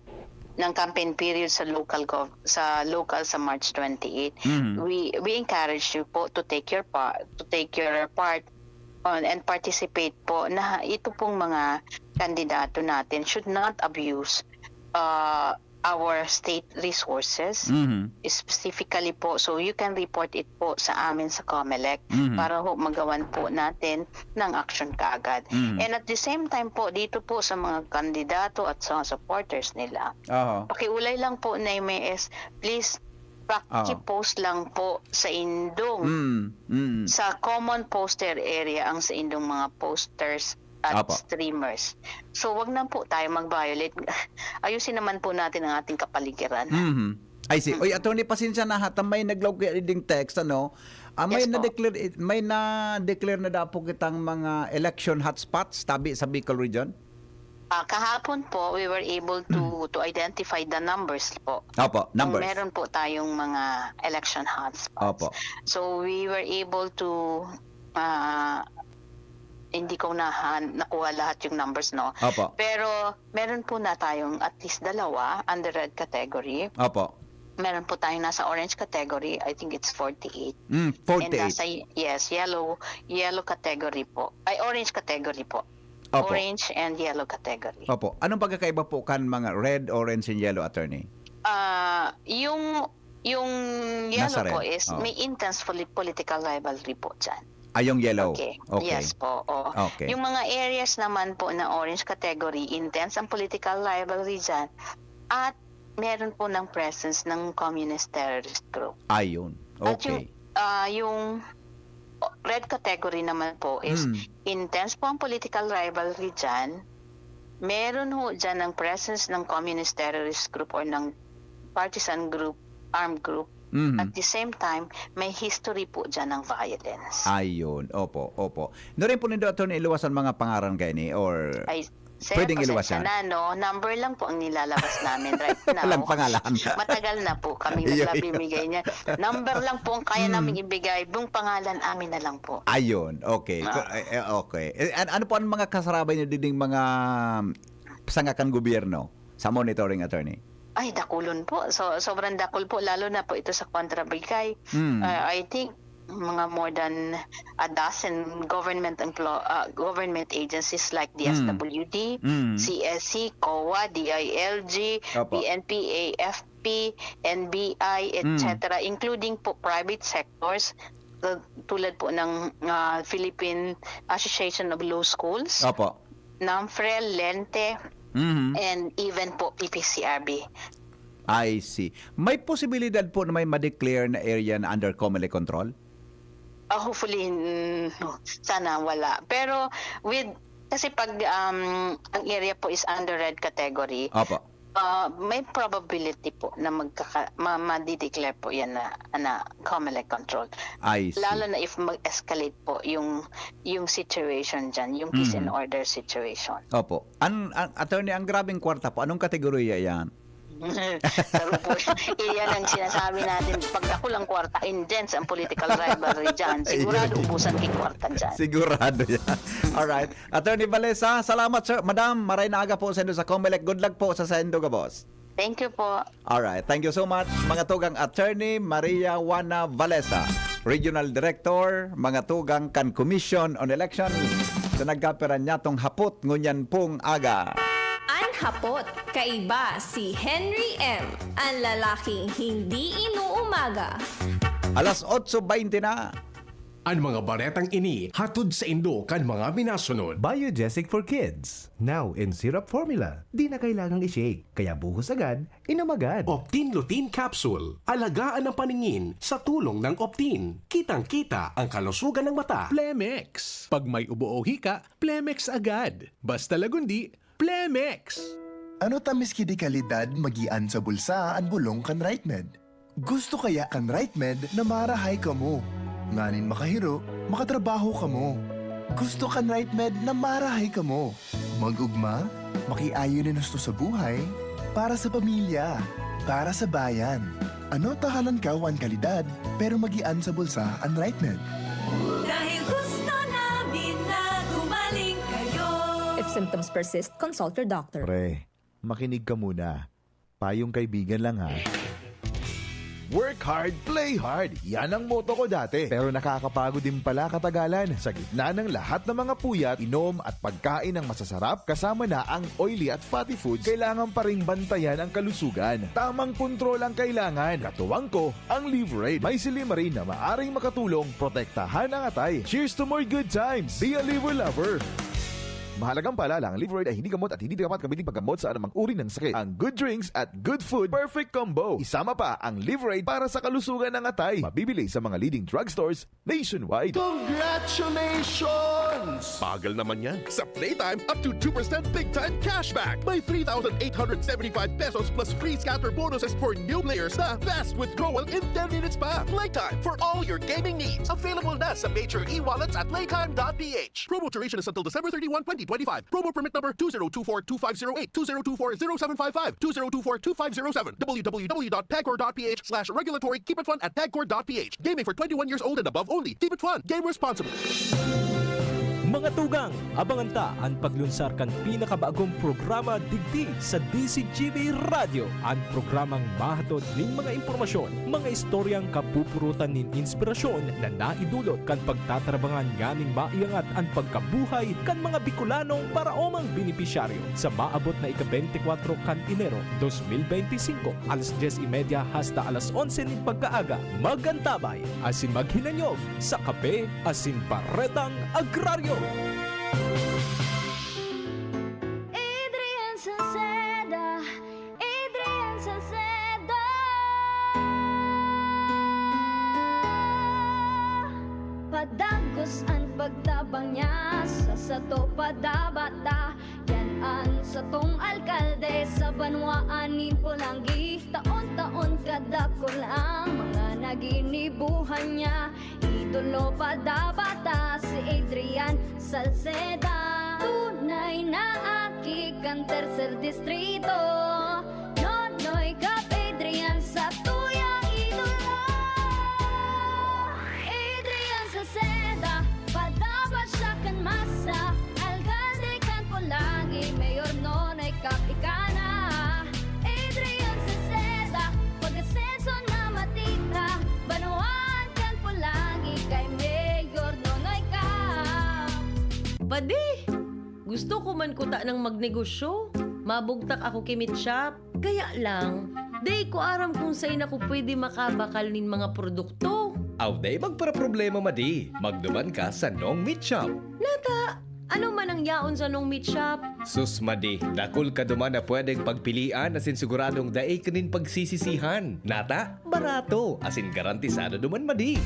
ng campaign period sa local gov sa local sa March twenty-eight. Mm. We we encourage you po to take your part, to take your part on and participate po na ito pong mga kandidato natin should not abuse uh, our state resources. Mhm. Specifically po, so you can report it po sa amin sa Comelec Mhm. para ho magawan po natin ng action kaagad. Mhm. And at the same time po, dito po sa mga kandidato at sa supporters nila, Aha. Pakiulay lang po na M A S, please, paki-post lang po sa indong, Mm, mm. sa common poster area ang sa indong mga posters at Apo. Streamers. So, wag na po tayo mag-violate. Ayusin naman po natin ang ating kapaligiran. Mhm. I see. Oy, attorney, pasensya na ha, ta may naglaog kaya ding text, ano? Ah, may Yes po. na-declare, may na-declare na daw po kitang mga election hotspots, tabi sa Bicol region? Ah, kahapon po, we were able to to identify the numbers po. Opo, Kung numbers. Meron po tayong mga election hotspots. Opo. So, we were able to, ah, hindi ko nahan, nakuha lahat yung numbers, no? Opo. Pero meron po na tayong at least dalawa under red category. Opo. meron po tayong nasa orange category, I think it's forty-eight. Mm, And forty-eight. Nasa, yes, yellow, yellow category po. Ay, orange category po. Opo. Orange and yellow category. Opo. Anong pagkakaiba po kan mga red, orange, and yellow, attorney? Ah, yung yung yellow Nasa po red. is Oh. May intense poli- political rivalry po dyan. Ay, yung yellow. Okay. Okay. Yes po. Oo. Okay. Yung mga areas naman po na orange category, intense ang political rivalry dyan at meron po ng presence ng communist terrorist group. Ayun. At yung, Okay. ah, yung red category naman po is Hmm. intense po ang political rivalry dyan. Meron ho dyan ng presence ng communist terrorist group or ng partisan group, armed group. Mhm. At the same time, may history po dyan ng violence. Ayun. Opo, opo. Nurin po nindo, attorney, iluwas ang mga pangaran kaini or Ay, sir, pwedeng pasensya iluwas yan? na, no? Number lang po ang nilalabas namin right now. Walang pangalan. Matagal na po kaming Iyo, nagbibigay niya. Number lang po ang kaya Hmm. namin ibigay. Yung pangalan, amin na lang po. Ayun. Okay. Ah. Ko- eh, eh, okay. Eh, an- ano po ang mga kasarabay niyo diding mga um, sanga kan gobyerno sa monitoring, attorney? Ay, dakulon po. So, sobrang dakul po, lalo na po ito sa Contra Brigay. Hmm. Uh, I think mga more than a dozen government emplo- uh, government agencies like Hmm. D S W D, Hmm. C S C, COA, D I L G, Opo. P N P, A F P, N B I, Hmm. et cetera, including po private sectors, uh, tulad po ng uh, Philippine Association of Law Schools, Opo. NAMFREL, Lente, Mhm. and even po P P C R B. I see. May posibilidad po na may ma-declare na area na under COMELEC control? Ah, hopefully, mm, sana wala. Pero with, kasi pag um, ang area po is under red category, Opo. ah, may probability po na magkaka, ma, ma-declare po yan na, na COMELEC control. I see. Lalo na if mag-escalate po yung yung situation dyan, yung peace and Mhm. order situation. Opo. An, an, attorney, ang grabing kwarta po, anong kategorya yan? Pero po, iyan ang sinasabi natin. Pag dakul ang kwarta, intense ang political rivalry dyan. Sigurado Ayun. Ubusan ki kwarta dyan. Sigurado yan. Alright. Attorney Valesa, salamat, sir. Madam, maray na aga po sa indo sa COMELEC. Good luck po sa saindo gabos. Thank you po. Alright, thank you so much, mga tugang, Attorney Maria Juana Valesa, Regional Director, mga tugang kan Commission on Elections, sa nagkapira niyatong hapot ngunyan pong aga. An hapot, kaiba si Henry M, an lalaking hindi inuumaga. Alas otso baynte na. An mga baretang ini hatod saindo kan mga minasunod. Biogesic for Kids. Now in syrup formula. Di na kailangang i-shake. Kaya buhos agad, inom agad. Optin Lutein Capsule. Alagaan ang paningin sa tulong ng Optin. Kitang-kita ang kalusugan ng mata. Plemex. Pag may ubo o hika, Plemex agad. Basta lagundi, Plemex. Ano ta miski di kalidad magian sa bulsa an bulong kan RightMed? Gusto kaya kan RightMed na marahay kamo? Nganing makahiro, makatrabaho kamo. Gusto kan RightMed na marahay kamo? Mag-ugma, makiayon nin husto sa buhay, para sa pamilya, para sa bayan. Ano ta halangkaw an kalidad, pero magian sa bulsa an RightMed? Dahil gusto namin na gumaling kayo. If symptoms persist, consult your doctor. Pre, makinig ka muna. Payong kaibigan lang ha. Work hard, play hard. Yan ang motto ko dati. Pero nakakapagod din pala katagalan. Sa gitna ng lahat ng mga puyat, inom at pagkain ng masasarap, kasama na ang oily at fatty foods, kailangan pa ring bantayan ang kalusugan. Tamang kontrol ang kailangan. Katuwang ko, ang Livraid. May silymarin na maaring makatulong protektahan ang atay. Cheers to more good times! Be a Liver Lover! Mahalagang paalala, ang Livraid ay hindi gamot at hindi dapat gamitin paggamot sa anumang uri ng sakit. Ang good drinks at good food, perfect combo. Isama pa ang Livraid para sa kalusugan ng atay. Mabibili sa mga leading drugstores nationwide. Congratulations! Bagal naman yan. Sa Playtime, up to two percent big time cashback. May three thousand eight hundred seventy-five pesos plus free scatter bonuses for new players na fast withdrawal in ten minutes pa. Playtime for all your gaming needs. Available na sa major e-wallets at playtime dot p h. Promo duration is until December thirty-one, twenty twenty-five. Promo permit number two zero two four two five zero eight, two zero two four zero seven five five, two zero two four two five zero seven, w w w dot pagcor dot p h slash regulatory, keep it fun at pagcor dot p h. Gaming for twenty-one years old and above only. Keep it fun. Game responsibly. Mga tugang, abangan ta an paglunsar kan pinakabagong programa digdi sa D Z G B Radyo, an programang mahatod nin mga impormasyon, mga istoryang kapupurutan nin inspirasyon na naidulot kan pagtatrabangan nganing maiangat an pagkabuhay kan mga Bicolanong paraomang benepisyaryo. Sa maabot na ika-beintikwatro kan Enero dos mil beintisinko, alas dyes y media hasta alas onse nin pagkaaga, mag-antabay asin maghinanyog sa Kape asin Baretang Agraryo. Adrian Salceda, Adrian Salceda. Padagos an pagtabang niya sa sato, padabata. Yan an satong alkalde sa banwaan nin Polangui. Taon-taon kadakul ang mga naginibuhan niya. Idolo pa dapat ta si Adrian Salceda. Tunay na aki kan Tercer Distrito. Nonoy Cap Adrian sa tuyang idolo. Adrian Salceda, padaba siya kan masa. Alkalde kan Polangui, Mayor Nonoy Cap ika na. Adrian Salceda, pag-asenso na matita. Banwaan kan Polangui kay Mayor Nonoy Cap. Padi, gusto ko man kuta nang magnegosyo. Mabugtak ako ki Meat Shop. Kaya lang, dai ko aram kung saen ako pwede makabakal nin mga produkto. Aw, dai magparaproblema, madi. Magduman ka sa Nong Meat Shop. Nata, ano man ang yaon sa Nong Meat Shop? Sus, madi, dakul ka duman na pwedeng pagpilian asin siguradong dai ka nin pagsisisihan. Nata, barato, asin garantisado duman, madi.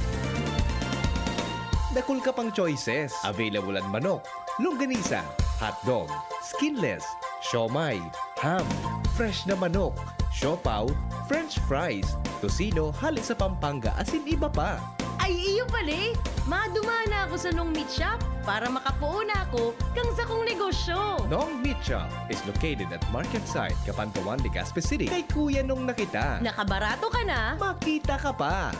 Dakul ka pang choices. Available an manok, longganisa, hotdog, skinless, siomai, ham, fresh na manok, siopaw, french fries, tocino hale sa Pampanga asin iba pa. Ay, iyo pala eh! Maduman na ako sa Nong Meat Shop para makapoon na ako kan sakong negosyo. Nong Meat Shop is located at Market Site, Kapantawan, Legazpi City. Kay Kuya Nong na kita. Nakabarato ka na. Makita ka pa.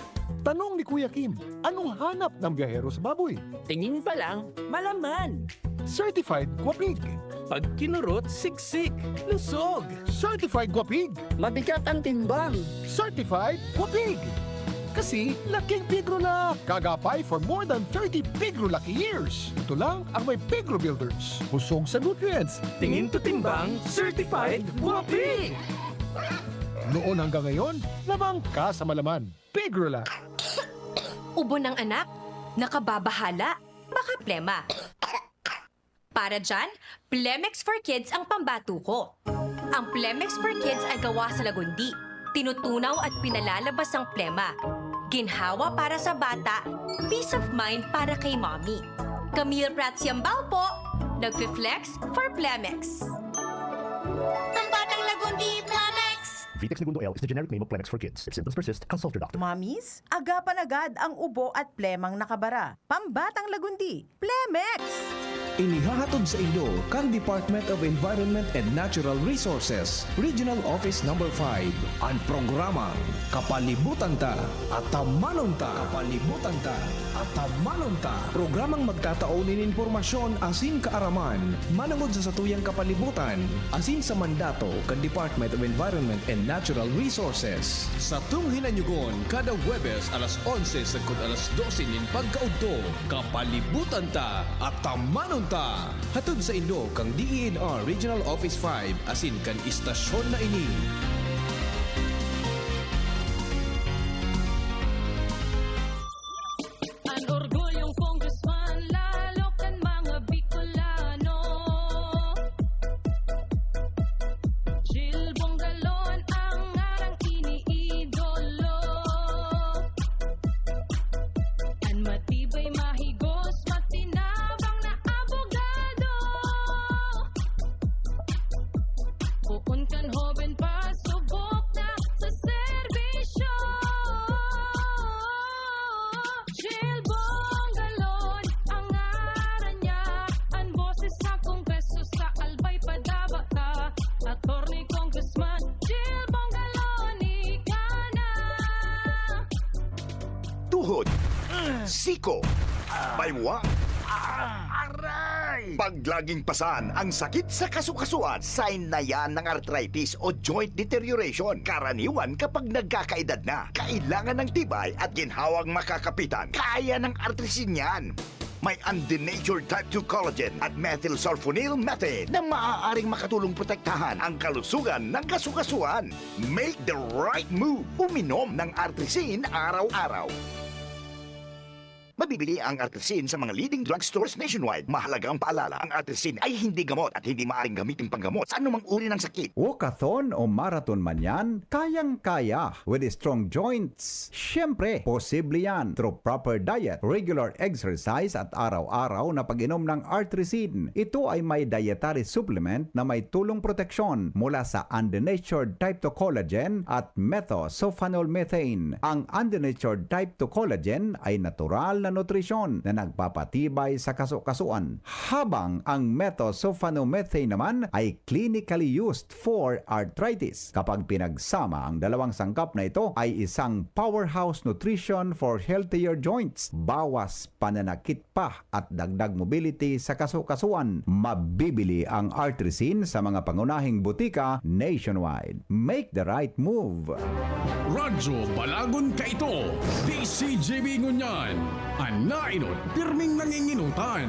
Tanong ni Kuya Kim, anong hanap ng biyahero sa baboy? Tingin pa lang, malaman. Certified Guapig. Pag kinurot, siksik, lusog. Certified Guapig. Mabigat ang timbang. Certified Guapig. Kasi laking pigro na. Kagapay for more than thirty pigro lucky years. Ito lang ang may Pigro Builders. Busog sa nutrients. Tingin to timbang, certified Guapig. Noon hanggang ngayon, labang ka sa malaman. Pigro lang. Ubo ng anak, nakababahala, baka plema. Para dyan, Plemex for Kids ang pambatuko. Ang Plemex for Kids ay gawa sa lagundi. Tinutunaw at pinalalabas ang plema. Ginhawa para sa bata, peace of mind para kay mommy. Camille Prats Yambao po, nagfi-flex for Plemex. Pambatang Lagundi, Plemex! Vitex Negundo L is the generic name of Plemex for Kids. If symptoms persist, consult your doctor. Mommies, agapan agad ang ubo at plemang nakabara. Pambatang Lagundi, Plemex! Inihahatod saindo kan Department of Environment and Natural Resources, Regional Office Number five, an programang Kapalibutan Ta, Atamanon Ta. Kapalibutan Ta, Atamanon Ta. Programang magtatao nin impormasyon asin kaaraman manongod sa satuyang kapalibutan asin sa mandato kan Department of Environment and Natural Resources. Satong hinanyugon kada Huwebes alas onse sagkod alas dose nin pagkaudto. Kapalibutan Ta, Atamanon Ta! Hatod saindo kan D E N R Regional Office five asin kan istasyon na ini. An orgulyong congressman, lalo kan mga Bicolano. Jil Bongalon ang ngarang iniidolo. An matibay, mahigos, matinabang na abogado. Poon kan hoben pa, subok na sa serbisyo. Jil Bongalon ang ngaran niya, an boses sa Kongreso sa Albay padaba ka. Attorney Congressman Jil Bongalon, ika na. Tuhod, siko, baywa, aray! Pag laging pasan ang sakit sa kasukasuan, sign na yan ng arthritis o joint deterioration. Karaniwan kapag nagkakaedad na, kailangan ng tibay at ginhawang makakapitan. Kaya ng Artrisin yan. May undenatured type two collagen at methylsulfonyl methane na maaaring makatulong protektahan ang kalusugan ng kasukasuan. Make the right move. Uminom ng Artrisin araw-araw. Mabibili ang Artrisin sa mga leading drugstores nationwide. Mahalagang paalala, ang Artrisin ay hindi gamot at hindi maaaring gamitin panggamot sa anumang uri ng sakit. Walkathon o marathon man yan, kayang-kaya with strong joints. Siyempre, posible yan through proper diet, regular exercise at araw-araw na pag-inom ng Artrisin. Ito ay may dietary supplement na may tulong proteksyon mula sa undenatured type two collagen at methylsulfonyl methane. Ang undenatured type two collagen ay natural na nutrisyon na nagpapatibay sa kasukasuan, habang ang methylsulfonyl methane naman ay clinically used for arthritis. Kapag pinagsama, ang dalawang sangkap na ito ay isang powerhouse nutrition for healthier joints. Bawas pananakit pa at dagdag mobility sa kasukasuan. Mabibili ang Artrisin sa mga pangunahing butika nationwide. Make the right move. Radyo Balagon kaito, D C G B ngunyan. An nainot, pirming nanginginutan.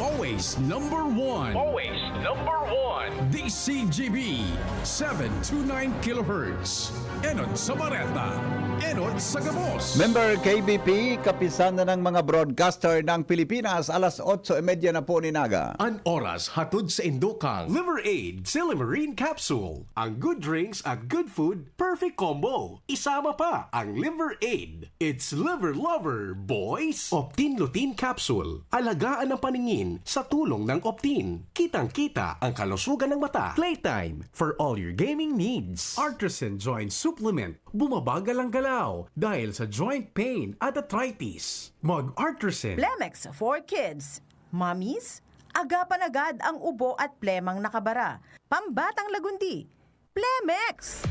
Always number one. Always number one. D C G B, seven two nine kilohertz. Enot sa bareta, enot sa gabos. Member K B P, kapisan na ng mga broadcaster ng Pilipinas, alas otso y media na po nin aga. An oras hatod sa indokang Liver Aid Silimarin Capsule. Ang good drinks at good food, perfect combo. Isama pa ang Liver Aid. It's Liver Lover, boys! Optin Lutein Capsule. Alagaan ang paningin sa tulong ng Optin. Kitang-kita ang kalusugan ng mata. Playtime for all your gaming needs. Artisan Joint Supplement. Bumabagal ang galaw dahil sa joint pain at arthritis. Mag-Artisan. Plemex for Kids. Mommies, agapan agad ang ubo at plemang nakabara. Pambatang lagundi. Plemex!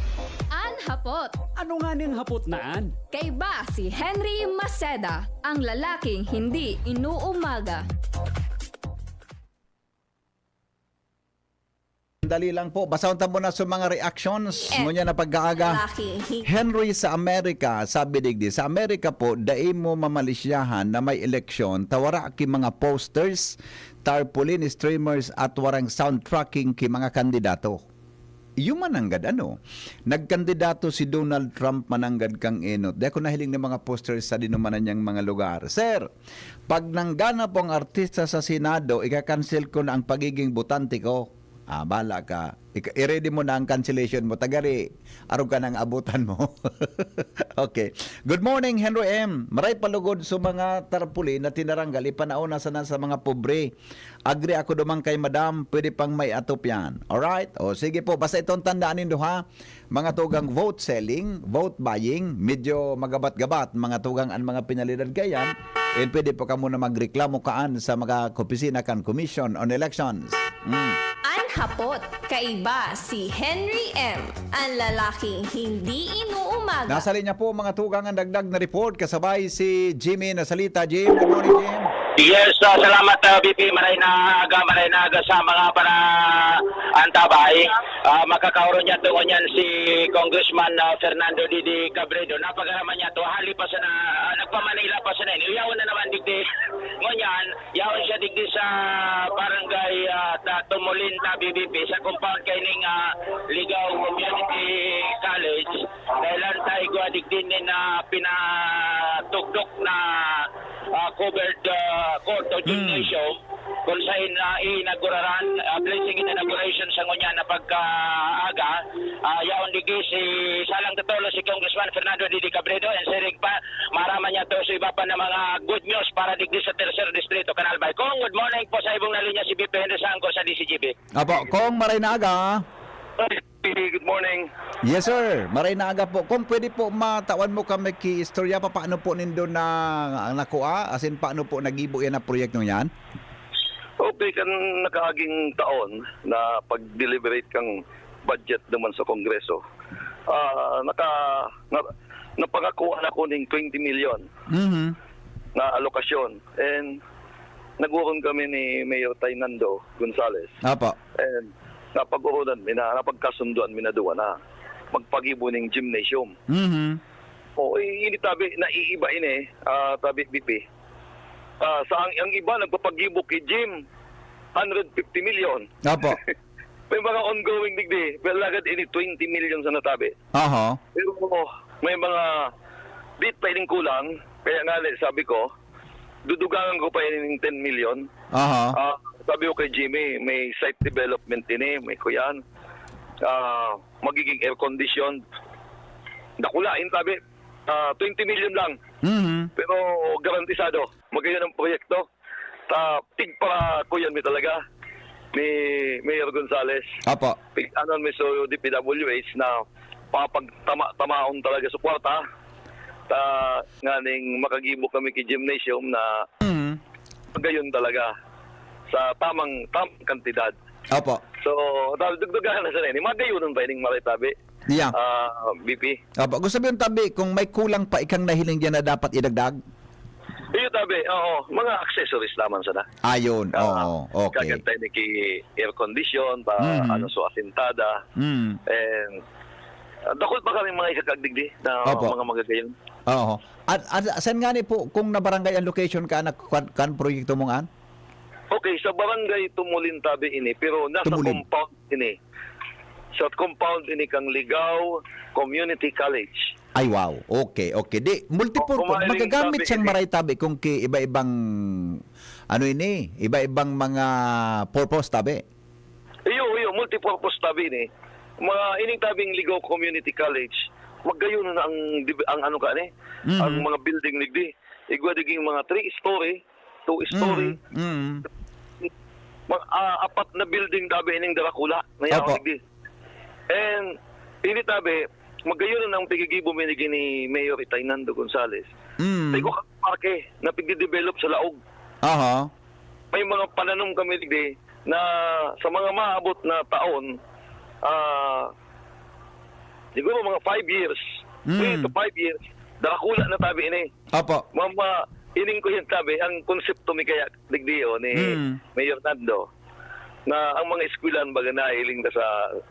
An hapot. Ano nga ning hapot na an? Kaiba si Henry Maceda, ang lalaking hindi inuumaga. Dali lang po, basahon ta muna sa mga reactions. Eh, ngunyan na pagkaaga. Lalaki. Henry sa Amerika, sabi digdi, sa Amerika po, dai mo mamalisyahan na may eleksyon, ta wara ki mga posters, tarpaulin, streamers, at warang soundtracking ki mga kandidato. Iyo man nanggad, ano? Nagkandidato si Donald Trump mananggad kan enot. Di ako nahiling ng mga posters sa dinumanan niyang mga lugar. Sir, pag nanggana po ang artista sa Senado, ika-cancel ko na ang pagiging botante ko. Ah, bahala ka. Ika-, i-ready mo na ang cancellation mo. Tagari, arog ka nang abutan mo. Okay. Good morning, Henry M. Maray palugod sa mga tarpaulin na tinaranggal, ipanaon na sana sa mga pobre. Agree ako duman kay Madam, pwede pang may atop yan. Alright? O sige po, basta itong tandaan nindo ha, mga tugang vote selling, vote buying, medyo magabat-gabat, mga tugang an mga penalidad kaya yan, and pwede pa kamo na magreklamo kaan sa mga opisina kan Commission on Elections. Mm. An hapot, kaiba si Henry M, ang lalaking hindi inuumaga. Nasa linya po, mga tugang, ang dagdag na report, kasabay si Jimmy Nasalita. Jim, good morning, Jim. Yes, ah, salamat, ah, B P. Maray na aga, maray na aga sa mga para antabay. Ah, makakaoron niya tungo niyan si Congressman, ah, Fernando Didi Cabredo. Napagaraman niya to, hali pa sana, ah, nagpa-Manila pa sana. Yaon na naman digdi. Ngunyan, yaon siya digdi sa barangay, ah, ta-, Tumulin, ta B B P, sa compound kaining, ah, Ligao Community College. Dahil ang taigwa digdi ni na pinatugdok na, ah, covered, ah, court o Hmm. gymnasium, kung saan, ah, inauguraran, ah, blessing and inauguration sa ngunyan na pagkaaga. Ah, yaon digdi si salang totolo si Congressman Fernando Didi Cabredo, and siring pa, maraman niya to sa iba pa na mga good news para digdi sa Tercer Distrito, kan Albay. Kong, good morning po sa ibong nalinya si B P Henry Sangko sa D C G B. Apo, Kong, maray na aga. Good morning. Yes, sir. Maray na aga po. Kung pwede po, matawan mo kami ki istorya, papaano po nindo na, nakua? As in, paano po nagibo yan ang proyektong yan? Okay, kan nakaaging taon na pag-deliberate kang budget naman sa Kongreso, ah, naka-, na-, napangakuan ako ning twenty million Mhm. na alokasyon. And nag-oron kami ni Mayor Tainando Gonzales. Apo. And napag-oronan mi na, napagkasunduan mi na duwa na magpagibo ning gymnasium. Mhm. O, i- ini tabi, naiiba ini, ah, tabi, B P. Ah, sa ang, ang iba nagpapagibo ki gym, hundred fifty million. Apo. May mga ongoing digdi, pero lagad ini twenty million sa natabi. Aha. Pero may mga bit pa ining kulang, kaya nga sabi ko, dudugangan ko pa ining ten million. Aha. Ah, sabi ko kay Jimmy, may site development ini, may kuyan. Ah, magiging air conditioned. Dakulain tabi, ah, twenty million lang. Mhm. Pero garantisado, magayon ang proyekto. Ta tig para kuyan mi talaga ni Mayor Gonzales. Apo. Pig ano mi so D P W H na papagtama-tamaon talaga sa kwarta. Ta nganing makagibo kami ki gymnasium na Mhm. magayon talaga sa tamang tamang kantidad. Apo. So, ta- dugdugan na sa ini. Magayon pa ining maray tabi. Yeah. Ah, B P. Apo. Gusto sabihin tabi, kung may kulang pa ikang nahiling diyan na dapat idagdag? Iyo tabi, oo, mga accessories lamang sana. Ayun. Ah, Oo. Okay. Kagantay ni ki air condition, pa Mhm. ano so asintada. Mm. And ah, dakul pa kami mga ikakagdigdi na Opo. mga magagayon. Oo. At, at saan nga ni po, kung nabarangay ang location ka, na kan, kan proyekto mong an? Okay, sa barangay Tumulin tabi ini, pero nasa Tumulin. Compound ini. Sa compound ini kang Ligao Community College. Ay, wow. Okay, okay. Di, multipurpose. Kung mahiling Magagamit tabi siyang ini. Maray tabi kung ki, iba-ibang, ano ini, iba-ibang mga purpose tabi. Iyo, iyo, multipurpose tabi ni. Mga ining tabing Ligao Community College, magayon na ang, dib- ang ano ka ni, Mhm. ang mga building digdi. Igwa diging mga three story, two story, Mm, mm. mga, ah, apat na building tabi ining darakula na Opo. yaon digdi. And ini tabi, magayon ang pigigibo mi ni Mayor Itaynando Gonzales. Mm. May kung parke na pigdi-develop sa laog. Aha. May mga pananom kami digdi na sa mga maabot na taon, ah, siguro mga five years, Mm. three to five years, darakula na tabi ini. Opo. Mama, ining ko yung tabi, ang konsepto mi kaya digdi o ni Mm. Mayor Nando, na ang mga eskwelahan baga nahiling na sa,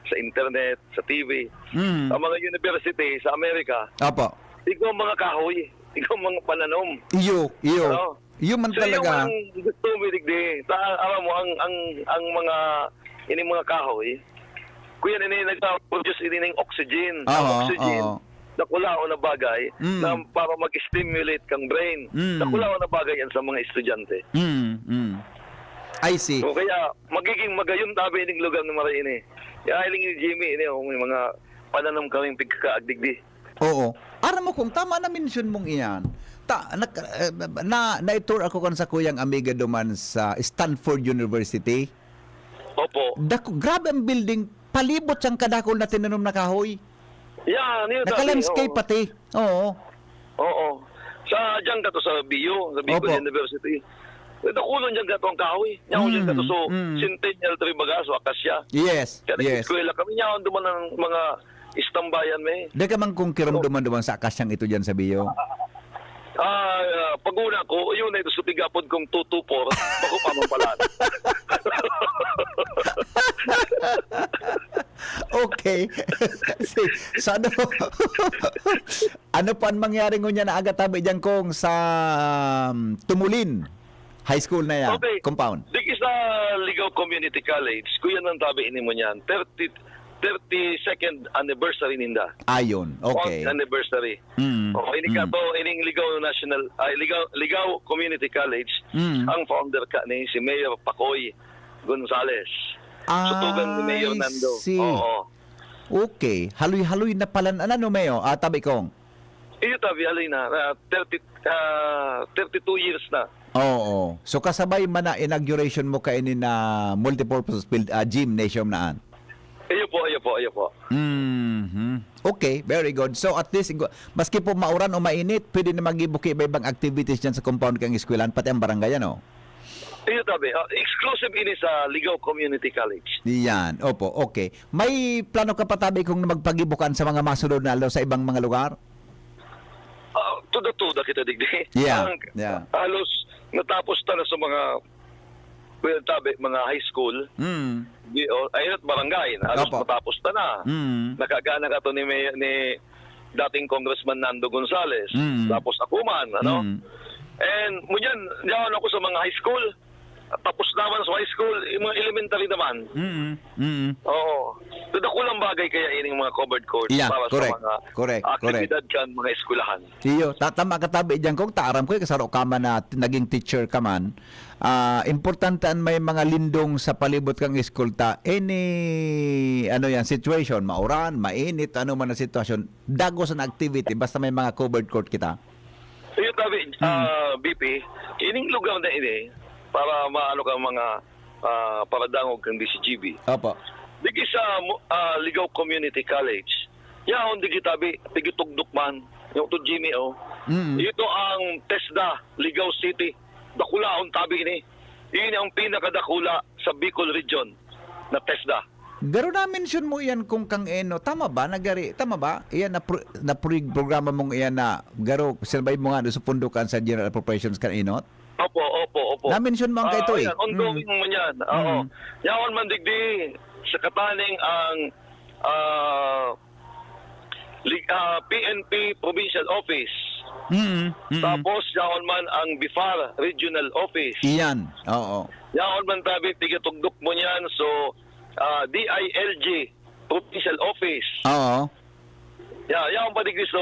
sa internet, sa T V, Mm. ang mga university sa Amerika, Opo. ikaw mga kahoy, ikaw mga pananom. Iyo, iyo. Ano? Iyo man So, talaga. yung gusto mo digdi, sa, alam mo, ang, ang, ang mga, ini mga kahoy, kuya, ini nag-produce ini ng oxygen. Ang Oo, oxygen, oo. Dakulaon na bagay Mm. na para mag-stimulate kang brain. Mm. Dakulaon na bagay yan sa mga estudyante. Mm, mm. I see. So, kaya magiging magayon tabi ining lugar ni Maray ini. Kaya hiling ni Jimmy ini, oh, may mga pananom kaming pigkaagdigdi. Oo. Aram mo kung tama na mention mong iyan. Ta, nak, eh, na, na-tour ako kan sa kuyang amiga duman sa Stanford University. Opo. Dako, grabe ang building. Palibot siyang kadakol na tinanom na kahoy. Yan, yun. Naka-landscape pati. Oo. Oo. Sa, diyan ka to sa B U, sa Bicol Opo. University. Eh, dakulon diyan ka to ang kahoy. Yan, Mm, diyan ka to. So, mm. Centennial Tree baga, so, akasya. Yes, Kaya yes. nag-eskwela kami. Yan, duman ang mga istambayan, may. Dahil ka man kung kirumduman duman sa akasyang ito dyan sa B U. Ah, ah, pag-una ko, yun na ito sa tigapod kong two two four. Bako pa man pala. Okay. Si, so ano, ano pa ang mangyari ngunyan na aga tabi dyan kung sa um, Tumulin High School na yan? Okay. Compound. Digi sa Ligao Community College, kuya nang tabi ini mo niyan, thirty, thirty-second anniversary ninda. Ayun. Okay. Fourth anniversary. Mm. Oh, ini Mm. ka to, ining Ligao National, ay, Ligao, Ligao Community College, Mm. ang founder ka ni si Mayor Pacoy Gonzales. Sutugan ni Mayor I see. Oo. Okay. Haloy-haloy na pala na ano, Mayor? Ah, tabi kong. Iyo tabi, alay na, ah, thirty, ah, thirty-two years na. Oo. So kasabay man na inauguration mo kaini na multipurpose field, ah, gymnasium na an. Iyo po, iyo po, iyo po. Mhm. Okay, very good. So at least igo- maski po mauran o mainit, pwede na magibo ki iba-ibang activities diyan sa compound kang eskwelahan, pati ang barangay, ano? Iyo tabi, ah, exclusive ini sa Ligao Community College. Yan. Opo, okay. May plano ka pa tabi kung magpagibo kan sa mga masunod na aldaw sa ibang mga lugar? Ah, tuda-tuda kita digdi. Yeah, Ang, yeah. Halos natapos ta na sa mga Well, tabi, mga high school, Mm. di, o, ayun, at barangay, halos Opo. matapos na na. Mm. Nakagana ka to ni May-, ni dating Congressman Nando Gonzales, Mm. tapos ako man, ano? Mm. And, ngunyan, diyan ako sa mga high school. Tapos naman sa high school, yung mga elementary naman. Mm, mm. Oo. So, dakulang bagay kaya ining mga covered court Yeah, para correct, sa mga correct, correct. aktibidad kan mga eskwelahan. Iyo, ta-, tama ka tabi diyan, Kong. Ta-, aram ko, eh, kasaro ka man na t-, naging teacher ka man. Ah, importante an may mga lindong sa palibot kang eskwelta. Any, ano yan, situation, mauran, mainit, ano man ang sitwasyon, dagos an activity, basta may mga covered court kita. Iyo, tabi, Mm. ah, B P, ining lugar na ini, para maano ka mga, ah, paradangog kang D C G B. Opo. Digi sa mo-, ah, Ligao Community College. Yaon, digi tabi, tigitugdok man. Yung to Jimmy, oh. Mm. Ito ang TESDA, Ligao City. Dakulaon tabi ini. Ini ang pinakadakula sa Bicol Region na TESDA. Garo na-mention mo iyan kung kang eno. Tama ba? Nagari, tama ba? Iyan na pro-, na pro-, programa mong iyan na garo, sinabay mo nga sa pundukan sa General Appropriations kan inot? Opo, opo, opo. Na-mention mo ang Ah, kaito eh. ayan, ongoing Mm. mo niyan. Oo. Mm. Yaon man digdi, sa kataning ang, ah, lig-, ah, P N P Provincial Office. Mm, mm. Tapos, yaon man ang BIFAR Regional Office. Iyan, oo. Yaon man tabi, tigatugdok mo niyan. So, ah, D I L G Provincial Office. Oo. Ya, yaon pa digdi so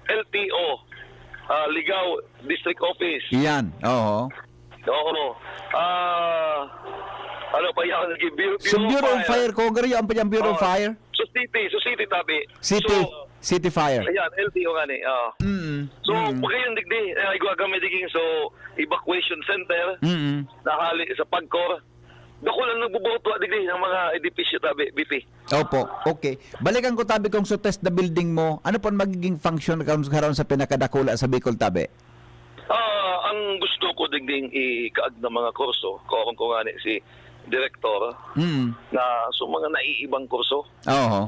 L T O, ah, Ligao District Office. Iyan, oo. Oo. Ah, ano pa yan? Bureau, So, Bureau of Fire, Congress, ang pa dyan, Bureau of Oh, Fire? So, city, so city tabi. City, So, City Fire. ayan, L T O nga ni. Oh. Mm, So, mm. pag yun, digdi, eh, igwa kami diging, so, evacuation center, Mm. na hali sa Pagcor. Dakul ang nagbubuto, digdi, ng mga edipisyo tabi, B P. Opo, okay. Balikan ko tabi kung so TESDA building mo, ano pon magiging function karon, karon sa pinakadakula sa Bicol tabi? Ah, ang gusto ko digding ikaag na mga kurso, karon ko nga ni si Direktor, Mm. na so mga naiibang kurso. Oho.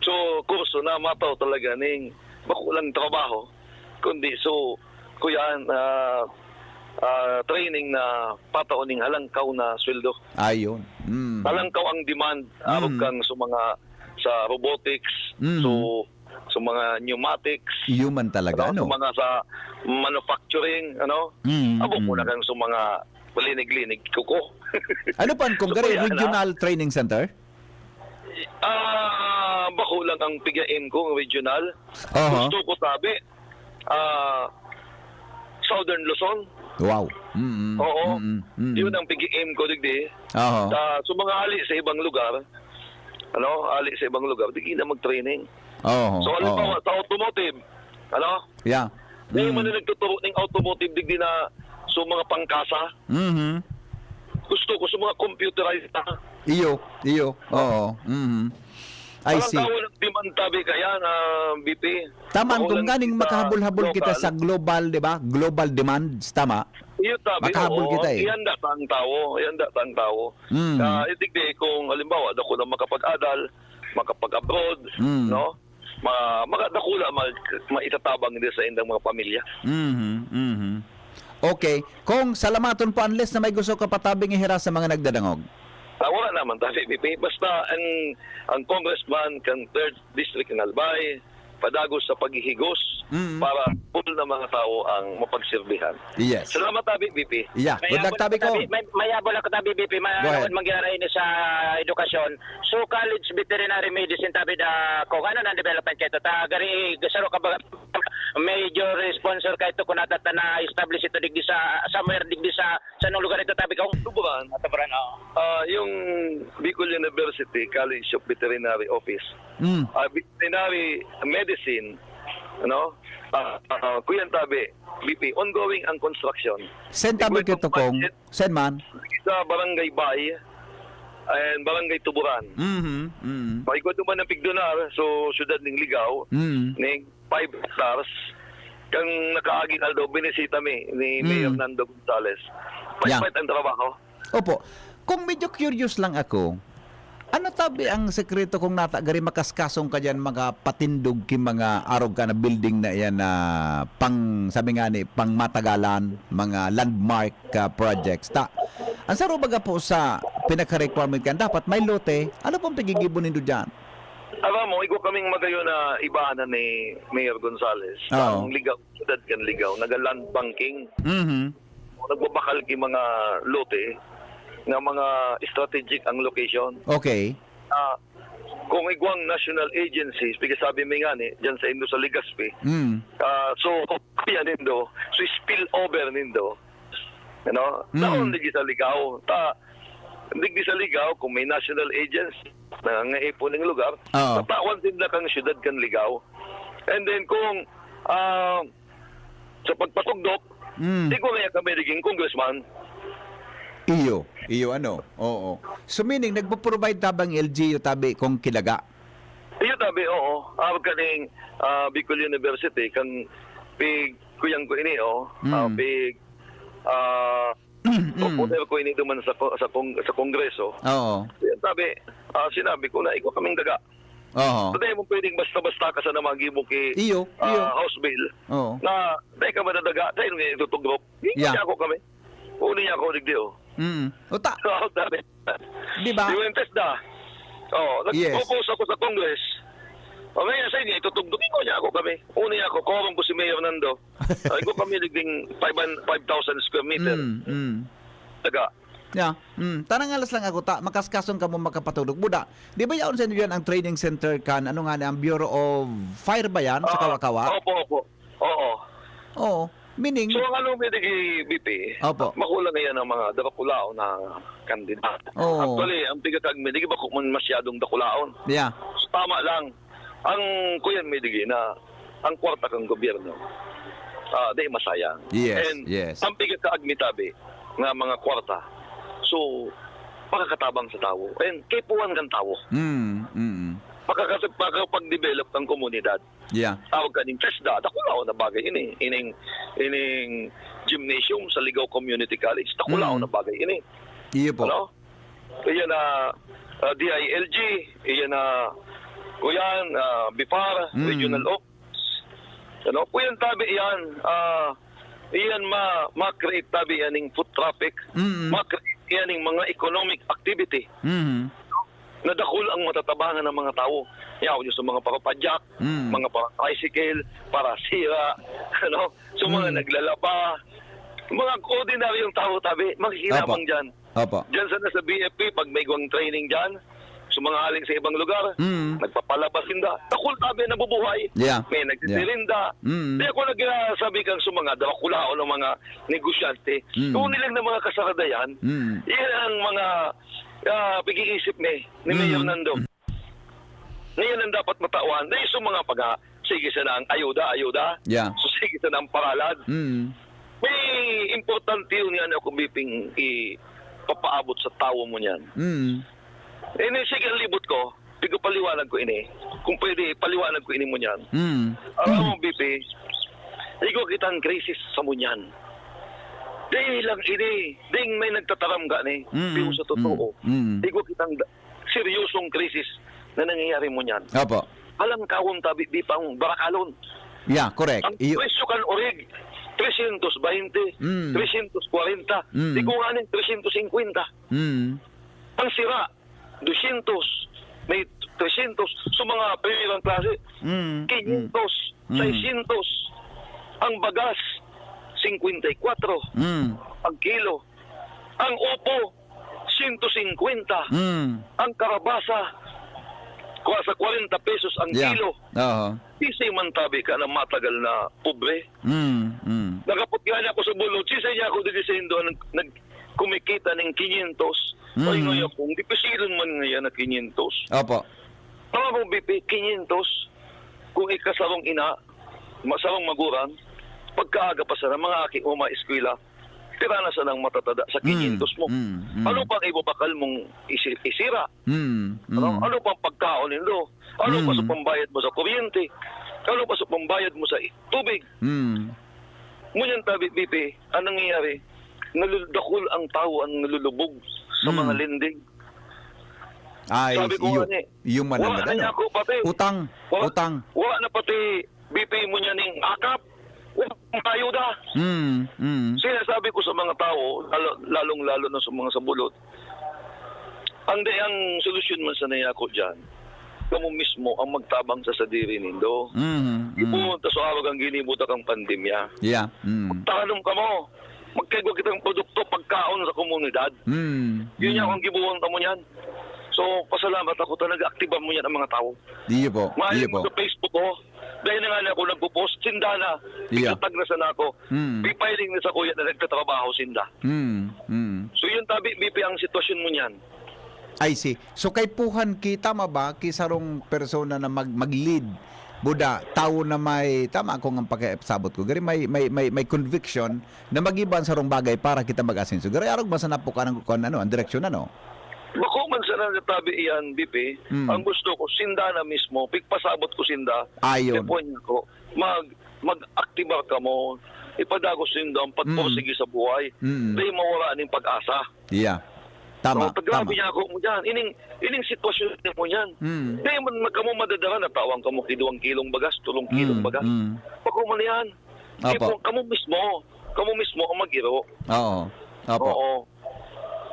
So, kurso na matao talaga ning bako lang trabaho, kundi so, kuyan, ah, ah, training na patao ning halangkaw na sweldo. Ayun. Mm. Halangkaw ang demand, arog Mm. kang sa mga, sa robotics, Mm. so, sa mga pneumatics, Human talaga, ano, ano? sa mga sa manufacturing, ano? Mm, Abo ko mm. na kang sa mga linig-linig kuko. Ano pa, kung So, gari, kaya na. regional training center? Ah, bako lang ang pigain ko, regional. Aha. Gusto ko sabi, ah, Southern Luzon. Wow. Mm-mm. Oo. Mm-mm. Mm-mm. Yun ang pigain ko, digdi. Aha. Sa, sa mga hali sa ibang lugar, ano, hali sa ibang lugar, di na mag-training. Oo. So, halimbawa, Oo. sa automotive, ano? Yeah. May Mm. man na nagtuturo ng automotive, digdi na, so, mga pangkasa. Mhm. Gusto ko sa mga computerized na. Iyo, iyo. Oo. Mhm. I Parang see. tawon ang demand tabi kaya na B P. Taman, Ako kung lang ganing kita makahabol-habol kita local. sa global, di ba? Global demands, tama? Iyo tabi, Makahabol oo. kita eh. Iyan da tang tawo, iyan da tang tawo. Mm. Ah, itigdi kung halimbawa, dako na makapag-adal, makapag-abroad, Mm. no? Ma-, makadakula, mag-, maitatabang din sa indang mga pamilya. Mhm, mhm. Okay. Kong, salamaton po, unless na may gusto ka patabing ihiras sa mga nagdadangog. Ah, wala naman, tabi, B P. Basta ang, ang congressman kang third District in Albay, padagos sa paghihigos Mm. para full na mga tao ang mapagsirbihan. Yes. Salamat, tabi, B P. Yeah. Good luck, Mayabon ako, tabi ko. tabi. May, mayabon ako, tabi, B P. Ma-, Go ahead. Naon mangyari ini sa edukasyon. So, college veterinary medicine, tabi, da, kung ano nang development kayo? Ta, gari, saro ka ba, major sponsor kayo to kung nata-, ta na-establish ito digdi sa, somewhere digdi sa, sa anong lugar ito, tabi ko? Tuburan. Tuburan, oo. Ah, yung Bicol University College of Veterinary Office. Mm. Ah, veterinary medicine, ano? Ah, ah, kuyan tabi, B P, ongoing ang construction. Sen tabi Igwet kito, ang Kong? budget Sen man? sa Barangay Bay and Barangay Tuburan. Mhm, mhm. Paigwad naman ng Pigdonar, so, siyudad ning Ligao, Mm. ning five hectares, kang nakaaging aldaw, binisita mi ni Mayor Mm. Nando Gonzales. Yeah. Pait-pait ang trabaho. Opo. Kung medyo curious lang ako, Ano tabi ang sekreto kung nata gari makaskasong ka diyan, makapatindog ki mga arog ka na building na iyan na pang, sabi nga ni, pang matagalan, mga landmark, ah, projects? Ta, ang saro baga po sa pinaka-requirement kan dapat may lote. Ano pong pagigibo nindo diyan? Alam mo, igwa kaming magayon na ibaanan ni Mayor Gonzales. Oo. Ang Ligao, siyudad kan Ligao, naga-land banking. Mhm. Nagbabakal ki mga lote nga mga strategic ang location. Okay. Ah, kung igwang national agencies, pigasabi mi ngani, diyan sa indo sa Legazpi. Mm. Ah, so, kaya nindo, so spill over nindo, you know, Mm. Taon digdi sa Ligao. Ta, digdi sa Ligao, kung may national agency na ngaipon ng lugar, Oo. Tatawan sinda kang siyudad kan Ligao. And then kung, ah, sa pagpatugdok, Mm. di ko kaya kami naging congressman. Iyo, iyo ano, oo. So meaning, nagpo-provide tabang L G U tabi kung kilaga? Iyo tabi, oo. Ah, kaning, ah, Bicol University, kang pig-, kuyang ko ini, oh. Ah, Mm. pig-, ah, Mm. Proponer ko ini duman sa ko-, sa kong-, sa kongreso. Oo. Yan sabi, ah, sinabi ko na ikaw kaming daga. Oo. So, dahil mo pwedeng basta-basta ka sana magibo ki, Iyo, ah, iyo. House bill. Oo. Na, dahil ka madadaga, dahil nga itutugrok. Hindi Yeah. niya ako kami. Uli niya ako, digdi, oh. Mm. Uta. So, sabi, Di ba? Yung TESDA. Oh, Yes. nag-propose ako sa Congress. O ngayon, sa inyo, itutugtugin ko niya ako kami. Uli niya ako, korong ko si Mayor Nando. Ay ko kami nagding five thousand square meter. Mm, mm. Taga. Yeah. Mm. Tanang alas lang ako, ta, makaskasong ka mo makapatulog. Buda, di ba yaon sa inyo yan ang training center kan, ano nga ni, ang Bureau of Fire ba yan, sa Ah, Kawa-Kawa? Opo, opo. Oo. Oo. Meaning So, ang ano, may digi, B P, Opo. makulang yan ang mga darakulaon na kandidato. Oo. Actually, ang pigkakaag may digi, bako man masyadong dakulaon. Yeah. So, tama lang. Ang kuyan may digi na ang kwarta kang gobyerno, ah, di masayang. Yes, And yes. ang pigkakaag may tabi nga mga kwarta, so, makakatabang sa tawo. And kaipuhan kang tawo. Mm, mm. Makakasag-, makakapag-develop ang komunidad. Yeah. Tawag ka ning TESDA, dakulaon na bagay ini. Ining, ining gymnasium sa Ligao Community College, dakulaon Mm. na bagay ini. Iyo po. Ano? Iyan na, ah, D I L G, iyan na, kuyan, ah, BIFAR, Mm. Regional Office. Ano? Kuyan tabi yan, ah, iyan ma-, ma-create tabi yan ning foot traffic, Mm. ma-create yan ning mga economic activity. Mm. Na dakul ang matatabangan ng mga tawo. Yaw nyo sa mga parapadyak, Mm. mga para-tricycle, parasira, ano, sa mga Mm. naglalaba, mga ordinaryong tao tabi, makikinabang Opo. dyan. Opo. Dyan sana sa B F P, pag may igwang training dyan, sa mga aling sa ibang lugar, Mm. nagpapalabas sinda. Dakul tabi nabubuhay. Yeah. May Yeah. nagtitirinda. Mm. Di ako nagsasabi kang sa mga dakulaon ng mga negosyante. Mm. Kung nilang na mga kasaradayan, Mm. yan ang mga, ah, pag-iisip ni, ni Mayor Mm. Nando. Na yan ang dapat matawan. Dahil sa mga paga, sige sana ang ayuda, ayuda. Yeah. So, sige sana ang paralad. Mm. May importante yun nga ako, Biping, ipapaabot sa tawo mo niyan. Mm. Eh, ni, sige, ang libot ko, pigpaliwanag ko ini. Kung pwede, paliwanag ko ini mo niyan. Mm. Alam mo, B P, igwa kitang krisis sa munyan. Dahil lang ini, ding may nagtataram gani. Mm, Pero sa totoo, mm, mm. igwa kitang da-, seryosong krisis na nangyayari mo niyan. Opo. Alang kawon tabi, di pang barakalon. Yeah, correct. Ang Iyo- presyo kan orig, trescientos baynte, Mm. trescientos kwarenta. Mm. Di ko nga ning trescientos singkwenta. Mm. Ang sira, dusyentos, may tresyentos. So, mga primerang klase, Mm, mm. kinyentos, Mm. seisyentos. Ang bagas, singkwenta y kwatro Mm. ang kilo. Ang upo, siyento singkwenta. Mm. Ang karabasa, kwa-, sa kwarenta pesos ang Yeah. kilo. Aha. Di siya man tabi ka na matagal na pobre. Mm, mm. Nagapot nga niya ako sa bulod. Sisay niya ako dito sa Indo, nag-, nag-, kumikita ng kinyentos. Mm. Ay, ngayon, kung dipisilon man ngayon na kinyentos. Opo. Tama mo, B P, kinyentos. Kung ikasarong ina, masarong maguran, pagkaaga pa sana, mga aki mo, mga eskwela, tira na sanang matatada sa Mm, kinyentos mo. mm, mm. Ano pang ibabakal mong isi-, isira? Mm, Ano, mm. ano pang pagkaon nindo? Ano pa sa Mm. pambayad mo sa kuryente? Ano pa sa pambayad mo sa i-, tubig? Mm. Ngunyan tabi, B P, ang nangyayari, nalul-, dakul ang tao ang nalulubog sa Mm. mga lending. Ay, Sabi ko iyo, nga ni, iyo man ang wala na ano. Niya ako pati. Utang, Wala, utang. Wala na pati B P mo niya ning akap. Wala akong ayuda. Mm, mm. Sinasabi ko sa mga tao, lalo, lalong-lalo na sa mga sabulot, ang di-, ang solusyon man sana ako diyan, kamo mismo ang magtabang sa sadiri nindo. Mm, mm. Ipuon ta sa arog ang ginibo ta kang pandemya. Yeah. Mm. Magtanom kamo. Magkaigwa kitang produkto, pagkaon sa komunidad. Mm, Yun mm. Ang gibuon kamo niyan. So, pasalamat ako ta nag-aktiba mo yan ang mga tao. Iyo po, Mahilig iyo po. Sa Facebook, oh. Dahil na nga na ako nagpo-post, sinda na. Iya. Nagtatag na sana ako. Mm. Pipiling na sa kuya na nagtatrabaho sinda. Mm, mm. So yun, tabi, B P, ang sitwasyon mo niyan. I see. So, kaipuhan ki, tama ba, ki sarong persona na mag-, mag-lead, buda, tawo na may, tama ako nga pakisabot ko, gari may, may, may, may conviction na mag-iba an sarong bagay para kita mag-asenso. Gari arog man sana po ka ng, kung ano, ang direksyon, ano? Bako man sana natabi iyan, B P. Mm. Ang gusto ko, sinda na mismo, pigpasabot ko sinda. Ayon. Kaya po niya ko, mag-, mag-aktiba kamo, ipadagos nindo ang pagpursige Mm. Sa buhay. Mm. Di mawala ning pag-asa. Yeah. Tama, So, pag grabe tama. Niya ako mo dyan. Ining, ining sitwasyon mo yan. Mm. Di man kamo madadara na tawang kamo ki duwang kilong bagas, tulong kilong Mm, bagas. Mm. Bako man yan. Opo. Di po, kamo mismo, kamo mismo ang mag-iro. Oo. Opo. Oo.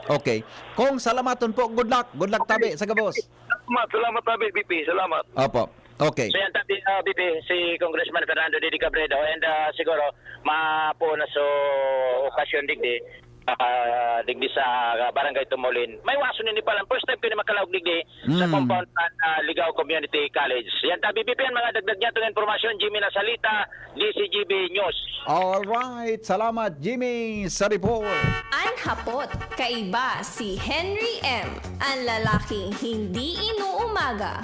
Okay. Kong, salamaton po. Good luck. Good luck, Okay. Tabi, sa gabos. Salamat, salamat, Tabi, B P. Salamat. Opo. Okay. So, yan, Tabi, ah, B P, si Congressman Fernando Didi Cabredo. And, ah, siguro, mapo na so okasyon digdi, ah, digdi sa Barangay Tumolin. May waso nini pa lang. First time ko ni makalaog digdi sa Mm. Compound kan, ah, Ligao Community College. Yan, Tabi, B P, ang mga dagdag niya itong impormasyon. Jimmy Nasalita, D C G B News. Alright. Salamat, Jimmy, sa report. An hapot, kaiba si Henry M, an lalaking hindi inuumaga.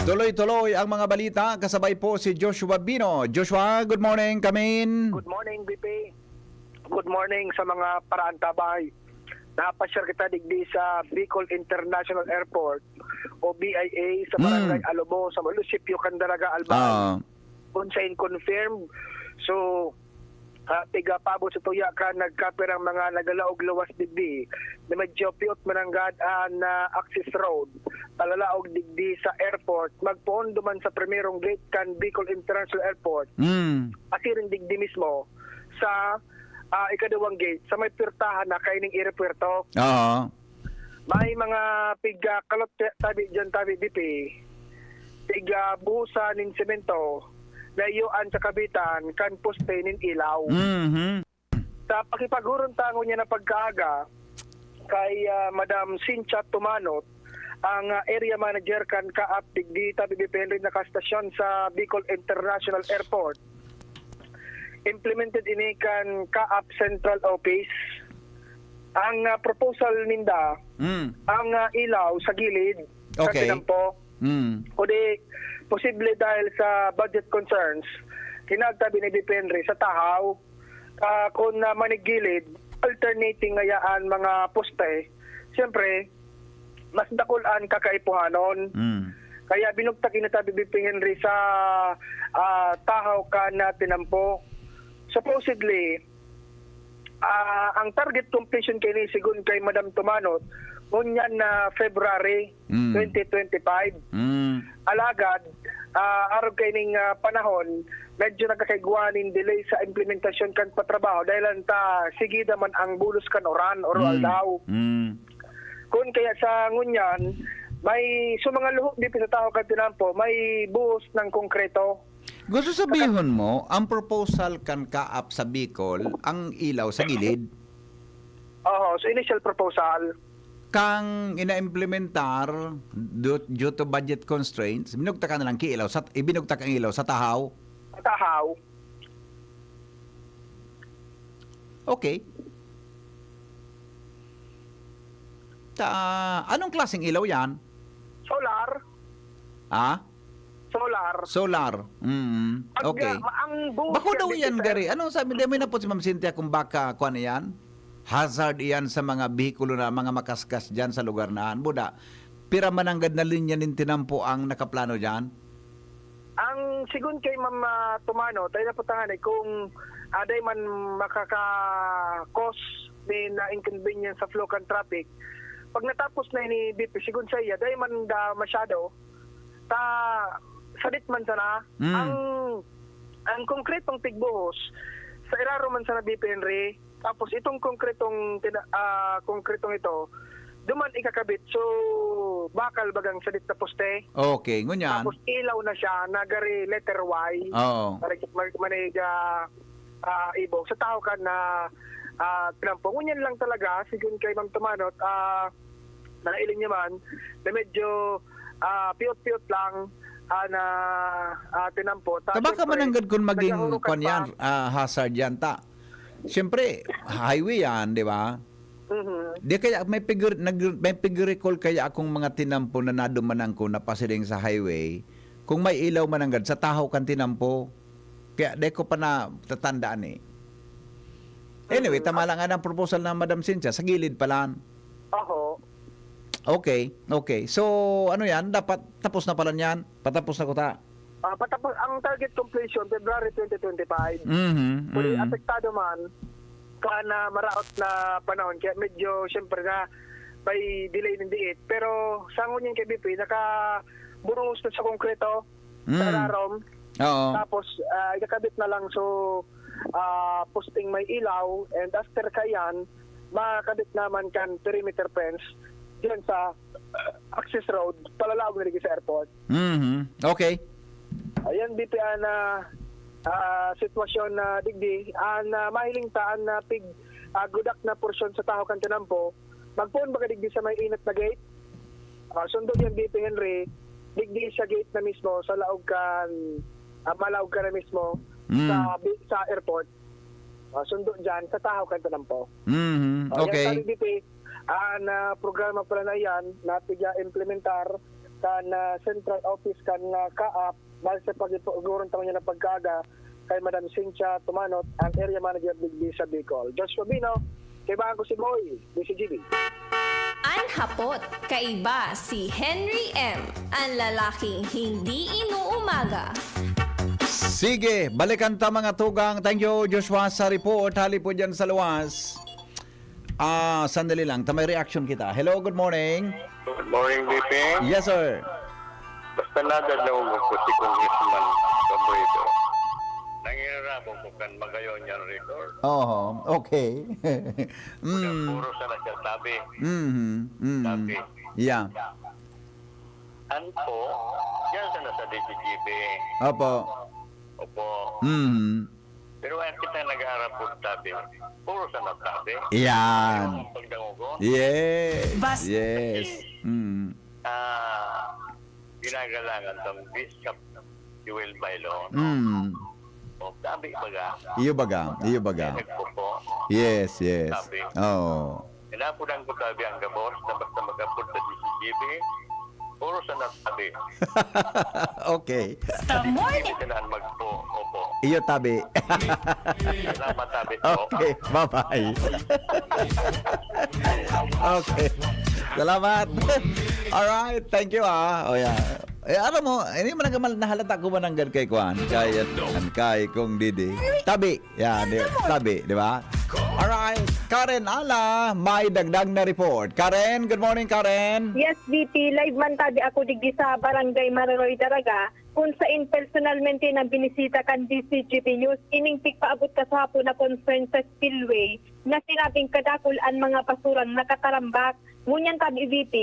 Tuloy-tuloy ang mga balita, kasabay po si Joshua Bino. Joshua, good morning, kamin. Good morning, B P. Good morning sa mga paraantabay. Napasyar kita digdi sa Bicol International Airport o B I A sa Barangay Mm. Alobo, sa munisipyo kan Daraga, Albay. Ah. Kun sa in-confirm, so, ah, tiga paabot sa tuya kan nagkapirang mga nagalaog luwas digdi na medyo piyot mananggad an, ah, access road, palalaog digdi sa airport, magpoon duman sa primerong gate kan Bicol International Airport. Mm. Asiring digdi mismo sa, ah, ikaduwang gate, sa may pirtahan na kaining eropuwerto. Oo. May mga pigkakalot ta-, tabi diyan, tabi, B P. Pigbuhusan nin semento na iyo an kakabitan kan poste nin ilaw. Mhm. Sa pakipaghuron ta ngunyan na pagkaaga kay, ah, Madam Cynthia Tumanot, ang, ah, area manager kan CAAP digdi, tabi, B P, Henry, nakastasyon sa Bicol International Airport. Implemented ini kan CAAP Central Office. Ang, ah, proposal ninda, Mm. ang, ah, ilaw sa gilid sa Okay. tinampo. Mm. Kundi, posible dahil sa budget concerns, kinagtabi ni B P Henry sa tahaw, ah, kung, ah, manigilid, alternating ngayaan mga poste, siyempre, mas dakul an kakaipuhanon. Mm. Kaya binugtak ini, tabi, B P Henry sa, ah, tahaw kan, ah, tinampo. Supposedly, ah, ang target completion kaini, sigon kay Madam Tumanot, ngunyan na February Mm. twenty twenty-five. Mm. Alagad, ah, arog kaining, ah, panahon, medyo nagkakaigwa nin delay sa implementasyon kan patrabaho dahil lang ta sigida man ang bulos kan uran, oro Mm. aldaw. Mm. Kun kaya sa ngunyan, may, so, mga luho dito sa tahaw kan tinampo, may buhos ng konkreto. Gusto sabihon mo, ang proposal kan CAAP sa Bicol, ang ilaw sa gilid? Oo, sa initial proposal. Kang ina-implementar, due, due to budget constraints, binugtak na lang ki ilaw sa, ibinugtak ang ilaw sa tahaw? Sa tahaw. Okay. Ta-, anong klaseng ilaw yan? Solar. Ha? Solar. Solar. Mm. Pag, Okay. ah, ang buhos Bako yan, daw yan, Mister gari. Ano sabi, di mo inapot si Ma'am Cynthia kung baka, kuwan yan? Hazard iyan sa mga behikulo na mga makaskas dyan sa lugar na yan. Buda, pira mananggad na linya nin tinampo ang nakaplano dyan? Ang sigon kay Ma'am, ah, Tumano, tayo na po tangan eh, kung aday man makaka-cause nin, ah, inconvenience sa flow kan traffic, Pag natapos na ini, B P, sigon saiya, dai man da masyado. Ta, sadit man sana. Mm. Ang, ang konkretong pigbuhos, sa iraro man sana, B P Henry, tapos itong konkretong tina-, ah, konkretong ito, duman ikakabit. So, bakal bagang sadit na poste. Okay, ngunyan. Tapos ilaw na siya, nagari letter Y. Oo. Marig-, mag-, manig, ah, ah, ibog. Sa tao ka na, ah, tinampo. Ngunyan lang talaga, sigon kay Ma'am Tumanot, ah, nailing niya man, na medyo, ah, piyot-piyot lang, ah, na, ah, tinampo. Ta, Tabaka siyempre, mananggad kun maging nagahurukay kwan pa. Yan, ah, hazard yan, ta. Siyempre, highway yan, di ba? Mhm. Di kaya may pigir-, nag-, may pigirikol kaya akong mga tinampo na nadumanan ko na pasiring sa highway, kung may ilaw mananggad, sa tahaw kan tinampo. Kaya di ko pa natatandaan eh. Anyway, Mhm. Tama lang nga ang proposal na Madam Cynthia, sa gilid pa lang. Oho. Okay, okay. So, ano yan? Dapat tapos na pala niyan? Patapos na kuta? Ah, patapos, ang target completion, February twenty twenty-five. Mhm, Uy, mhm. Apektado man, ka na maraot na panahon, kaya medyo, siyempre, na may delay ng diit. Pero, sa ngunyan kay B P, nakaburungos na sa konkreto, sa Mm. rarom. Oo. Tapos, ah, ikakabit na lang, so, ah, posting may ilaw, and after kayan, makakabit naman kan perimeter fence diyan sa, ah, access road, palalaog na digdi sa airport. Mhm. Okay. Ayan, B P, an, ah, ah, sitwasyon na digdi, an, ah, mahiling ta, an, ah, pig, ah, gudak na porsyon sa tahaw kan tinampo, magpoon baga digdi sa may inot na gate. Ah, sundo diyan, B P Henry, digdi sa gate na mismo, sa laog kan, ah, malaog ka na mismo, Mm. sa bi-, sa airport. Ah, sundo diyan, sa tahaw kan tinampo. Mhm. Ah, yan, Okay. Sabi, B P, an, ah, programa pala na yan, na pig-implementar kan, ah, central office kan, ah, kaap, base sa pag-, pag-uurong tamo niya ng pagkaaga kay Madam Cynthia Tumanot, ang area manager digdi sa Bicol. Joshua Bino, kaibahan ko si Boy, D C G B. An hapot, kaiba si Henry M, an lalaking hindi inuumaga. Sige, balikan ta, mga tugang. Thank you, Joshua, sa report. Hali po dyan sa luwas. Ah, sandali lang. Ta may reaction kita. Hello, good morning. Good morning, B P. Yes, sir. Basta nadadangog ko si Congressman Robredo, nangirarabong ko kan magayon niyang record. Oho, okay. Puro, Mm. puro sana siya tabi. Mhm, mm. Tabi. Yeah. An po, yan sana sa D C G B. Opo. Opo. Mhm. Pero ang kita nag-aarap po tabi, puro sana tabi. Yan. Ayaw ang pagdangogon. Yes, Bas- yes. Mm. Ah, ginagalangan tong Bishop Joel Bailo, no? Mm. O, tabi baga. Iyo baga, iyo baga. Nagpupo. Yes, yes. Tabi. Oo. Inapodan ko tabi ang gabos na basta mag-apod sa D C G B, puro sana tabi. Okay. Sa morning. Hindi sila magpo, opo. Iyo tabi. Salamat, tabi po. Okay, bye-bye. Okay. Salamat. Alright, thank you, ah. O, yan. Eh, aram mo, hindi man nagamal-, nahalata ko man nanggad kay Kwan, kay, an kay Kong Didi. Tabi, yan, di, tabi, di ba? Alright, Karen Ala, may dagdag na report. Karen, good morning, Karen. Yes, V P, live man tabi ako digdi sa Barangay Mararoy, Daraga, kung sain personalmente na binisita kan D C G B News ining pigpaabot ka sa hapon na concern sa spillway na sinabing kadakul an mga basurang nakatarambak. Ngunyan tabi, V P,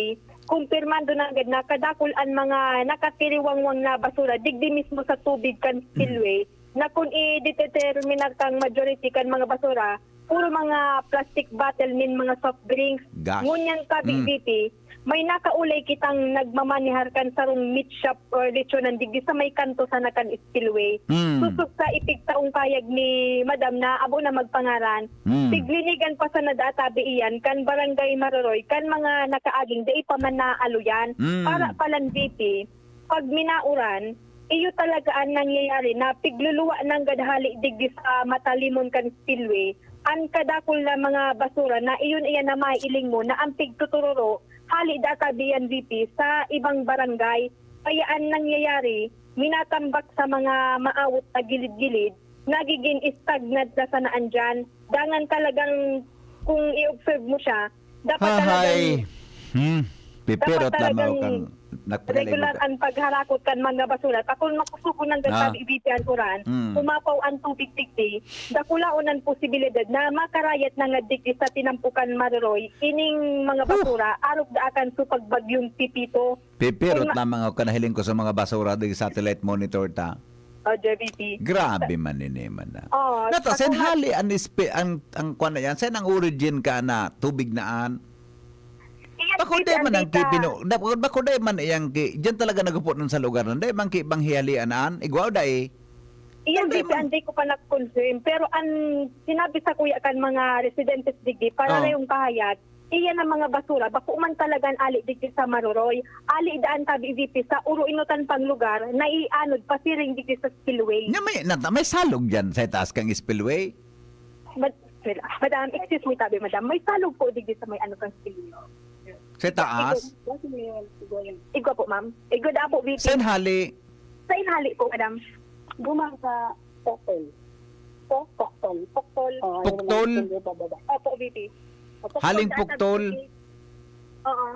kumpirmando nanggad na kadakul an mga nakatiriwangwang na basura digdi mismo sa tubig kan spillway na kun idedeterminar kang majority kan mga basura, puro mga plastic bottle nin mga soft drinks. Gosh. Ngunyan tabi, Mm. V P, may nakaulay kitang nagmamanihar kan sarong meat shop or lechonan digdi sa may kanto sana kan spillway. Mm. Susog sa ipigtaong payag ni Madam na abo na magpangaran, Mm. tiglinigan pa sana da tabi iyan kan Barangay Maroroy kan mga nakaaging dai pa man naaluyan. Mm. Para palan, V P, pag minauran, iyo talaga an nangyayari na pigluluwa nanggad hali digdi sa matalimon kan spillway an kadakul na mga basura na iyon iyan na mailing mo na an pigtutururo hali da tabi iyan, V P, sa ibang barangay. Kaya an nangyayari, minatambak sa mga maawot na gilid-gilid, nagiging stagnant na sana andyan. Dangan talagang, kung i-observe mo siya, dapat talagang Hahay. Hmm. Pipirot Dapat lamang talagang kang nagpagaling regular ka. Ang pagharakot kan mga basura. Takon makusog ko nang Ah. gasabi, B P, ang uran. Mm. Kumapaw ang tubig digdi. Dakulaon ang posibilidad na makarayat na nga digdi sa tinampukan Maruroy ining mga Huh. basura arog daakan sa pagbagyong Pipito. Pipirot Kung ma- lamang ako kanahiling ko sa mga basura di satellite monitor ta. O, J B T. Grabe man ini man na. Oo, Nata, sa sen tunga- hali an ispe, ang, ang kwan na yan, sen ang origin ka na tubig na an. Iyan, Bako Tito, day man ang ang ki data. pino, bako, bako day man iyang ki, diyan talaga nagupot nun sa lugar na, day man ki bang hihalian an, igwaw day. Iyan, Hindi Tito, man. Hindi ko pa na-confirm. Pero ang sinabi sa kuya kan mga residentes digdi, para Oh. rayong kahayag, iyan ang mga basura, bako man talagang ali digdi sa Maruroy. Ali daan tabi, V P, sa uro-inotan pang lugar, na ianod pasiring digdi sa spillway. Nya may, nata, may salog dyan sa itaas kang spillway. Mad-, madam, excuse me tabi, madam. May salog po digdi sa may ano kang spillway. Sa taas. Igwa po, ma'am. Igwa da po, V P. Sen hali. Sa inhali po, madam. Gumang sa Pokol. Po, Pokol. Pokol. Oh, Puktol? Yung pababa. Opo, V P. Opo, Haling daan Puktol? V P. Oo.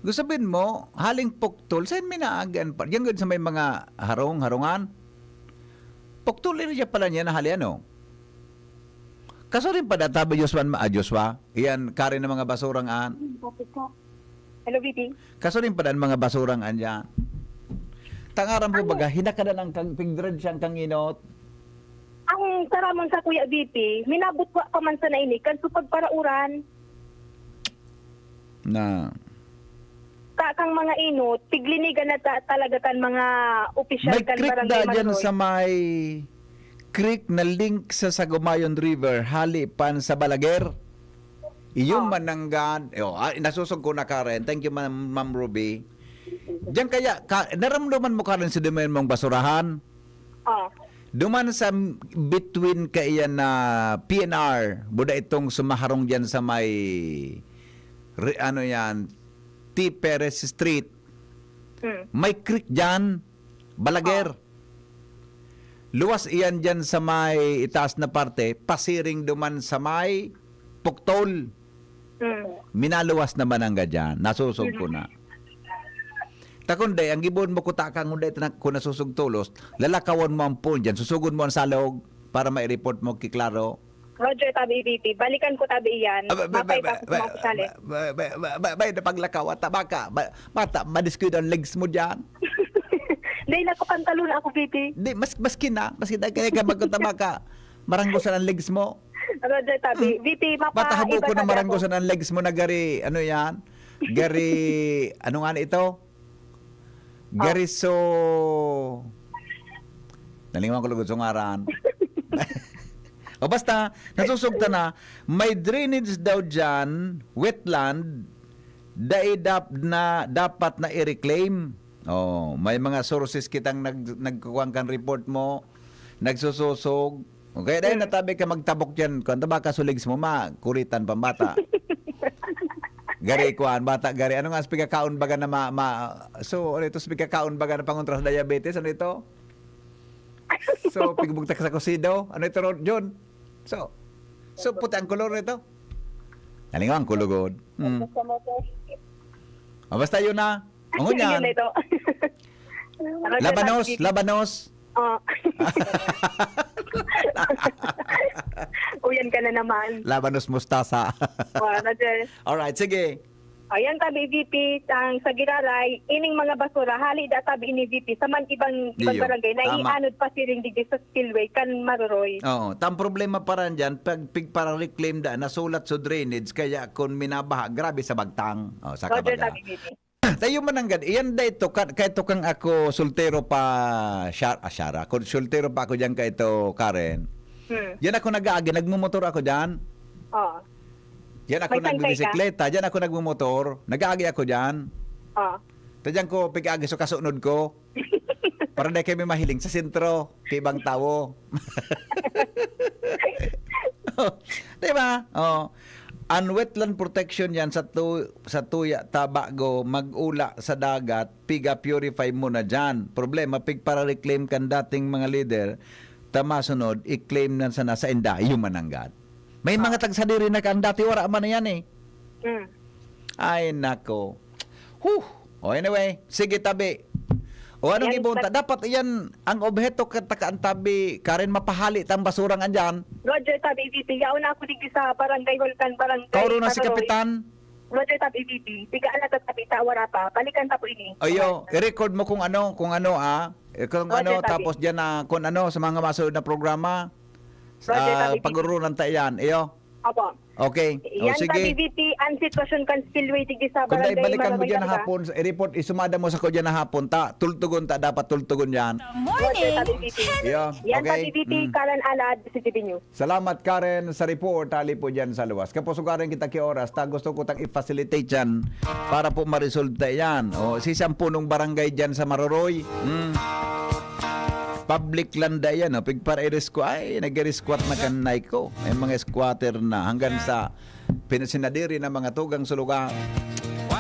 Gusto sabihin mo, haling Puktol, saan minaagan pa? Diyan gud sa may mga harong, harungan? Puktol area pala niya na hali, ano? Kaso rin pa data ba, Joshua, ah, Joshua? Iyan, kare ng mga basurang an. Kapit ka. Hello, V P. Kaso rin pa daan mga basurang an dyan. Tangaran po baga, hinakadan ang kang pigdred siyang kanginot. Ang saramon sa Kuya V P, minabot wa pa man sa nainig, kan supag parauran. Na. Ka kang mga inot, tiglinigan na ta- talaga kan mga opisyal May kan creek barangay da dyan Maruroy. Sa may creek na link sa Sagumayon River, hali pan sa Balaguer. Iyong Oh. mananggad, oh, ah, nasusog ko na, Karen. Thank you, Ma'am, Ma'am Ruby. Diyan kaya, ka, naramdaman mo, Karen, sa dumayon mong basurahan? Oh. Duman sa m- between kaiyan na P N R, buda itong sumaharong diyan sa may, re- ano yan, T. Perez Street. Mm. May creek diyan, Balaguer. Luwas iyan diyan sa may itaas na parte, pasiring duman sa may Puktol. Mm. Minaluwas naman ang gadyan. Nasusog ko na. Takunday, ang gibohon mo kuta kang hunday tanak ko nasusog tolos, lalakawan mo ang phone dyan, susugon mo ang salog para ma-report mo kiklaro. Roger, tabi V P. Balikan ko tabi iyan. Ah, ba- ba- Mapay ba- tapos ba- mo ako sali. ba- ba- ba- ba- ba- Bay, napaglakaw, ata baka, ba- bata, madiskuido ang legs mo dyan. Dahil nakapantalon ako, V P. Di, mas, maski na, maski na, kaya ka magkuta baka, maranggosan ang legs mo. Roger, tabi. V P, mapa- Bata, habo ko iba na tabi maranggosan ako. Ang legs mo na gari, ano yan? Gari, ano nga na ito? Gari so... Nalingawan ko lugod sa ngaran. O basta, nasusugta na, may drainage daw dyan, wetland, dai dap na, dapat na i-reclaim. Oh, may mga sources kitang nag, nagkukuhan kan report mo, nagsususog. Okay, dahil natabi ka magtabok dyan, kung taba ka suligs mo, ma, kuritan pambata. Gari kuan, bata, gari. Ano nga, pigkakaon baga na ma, ma, so, ano ito, pigkakaon baga na pangontras diabetes, ano ito? So, pigbugtak sa kusido, ano ito, Ro- John? So, so, puti ang kolor nito. Nalingaw ang kulugod. Mm. Sa motor. O, basta yun na. Ang Yun unyan. na ito. Labanos, Sige. labanos. Oh. Uyan ka na naman. Labanos mustasa. Oh, Roger. Alright, sige. Ayan, tabi V P, ang sa Giraray, ining mga basura, hali da tabi ini V P, sa man ibang, ibang Iyo, barangay, na tama. Ianod pa siring digdi sa spillway, kan Maruroy. Oo, tam problema pa rin dyan, pag pigpara-reclaim da, nasulat sa drainage, kaya kung minabaha, grabe sa bagtang. Oh, sa Roger, kabaga. tabi V P. Tayo mananggad, iyan da ito, ka, kaya ito kang ako soltero pa, Shar, ah, Shara. Kung soltero pa ako dyan kay ito, Karen. Hmm. Yan ako nag-aagi, nagmumotor ako dyan. Oh. Yan ako May sangkay ka? nagbibisikleta, yan ako nagmumotor, nag-aagi ako dyan. Oh. Tadyan ko, pig-agi sa kasunod ko. Para di kami mahiling sa sentro, kay ibang tawo. Di ba? Oh. Ang wetland protection yan sa, tu- sa tuya, tabago, mag-ula sa dagat, piga-purify mo na dyan. Problema, pig para-reclaim kan dating mga leader, tama sunod, i-claim na sana sa inda, yung mananggad. May mga tagsadiri na kan dati, wala man na yan eh. Hmm. Ay, nako. Huh! O, anyway, sige, tabi. O, anong Ayan, ibon ta? but- Dapat iyan ang obheto ka takaan tabi, Karen, mapahali tang basurang andyan. Roger, tabi, V P. Yaon na ako dito sa Barangay Hulkan, Barangay Kauro na si Patuloy. Kapitan. Roger, tabi, V P. Tiga ala ta, tabi, ta, wara pa. Balikan ta po ini. Ayo, i-record mo kung ano, kung ano, ah. Eh, kung Roger, ano, tabi. Tapos dyan na, kung ano, sa mga masunod na programa. Roger, Ah, tabi, V P. Pag-urulan ta yan. Iyo. Opo. Okay. O, Yan, sige. tabi, V P. Ang sitwasyon kan spillway dito sa Kung dahil Barangay balikan mo Maramay dyan Naga. hapon, i-report, isumada mo sa ko dyan hapon, ta, tultugon ta, dapat tultugon yan. Roger, tabi, V P. Iyo, Yan, okay. tabi, V P. Mm. Karan Alad, C C T V News. Salamat, Karen, sa report. Hali po dyan sa luwas. Kapusugaran kita ki oras. Ta gusto ko tang i-facilitate yan para po ma-resolve ta yan. O, si siyang punong barangay dyan sa Maroroy. Hmm. Public land na yan. O. Pigpara-iris ko. Ay, nag-squat na kan Nico. May mga squatter na. Hanggang sa pinasinadiri na mga tugang suluga.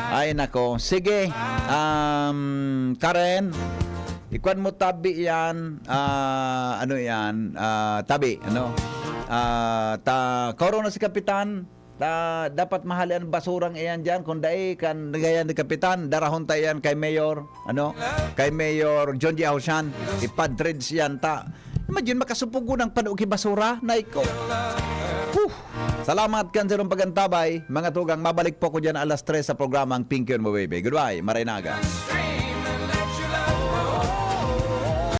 Ay, nako. Sige. Um, Karen, ikuan mo tabi yan. Ah, ano yan? Ah, tabi, ano? Ah, ta, kauro na si Kapitan. Ta, dapat mahali ang basurang iyan dyan. Kung dai, kan, gayan ni Kapitan, darahon ta iyan kay Mayor, ano? Kay Mayor John G. Ausian. Ipadrids iyan ta. Imagine, makasupugo ng panuki basura. Naiko. Huh! Salamat kan sarong pagantabay. Mga tugang, mabalik po ko dyan alas tres sa programang Pinky on Mabebe. Goodbye. Maray na aga.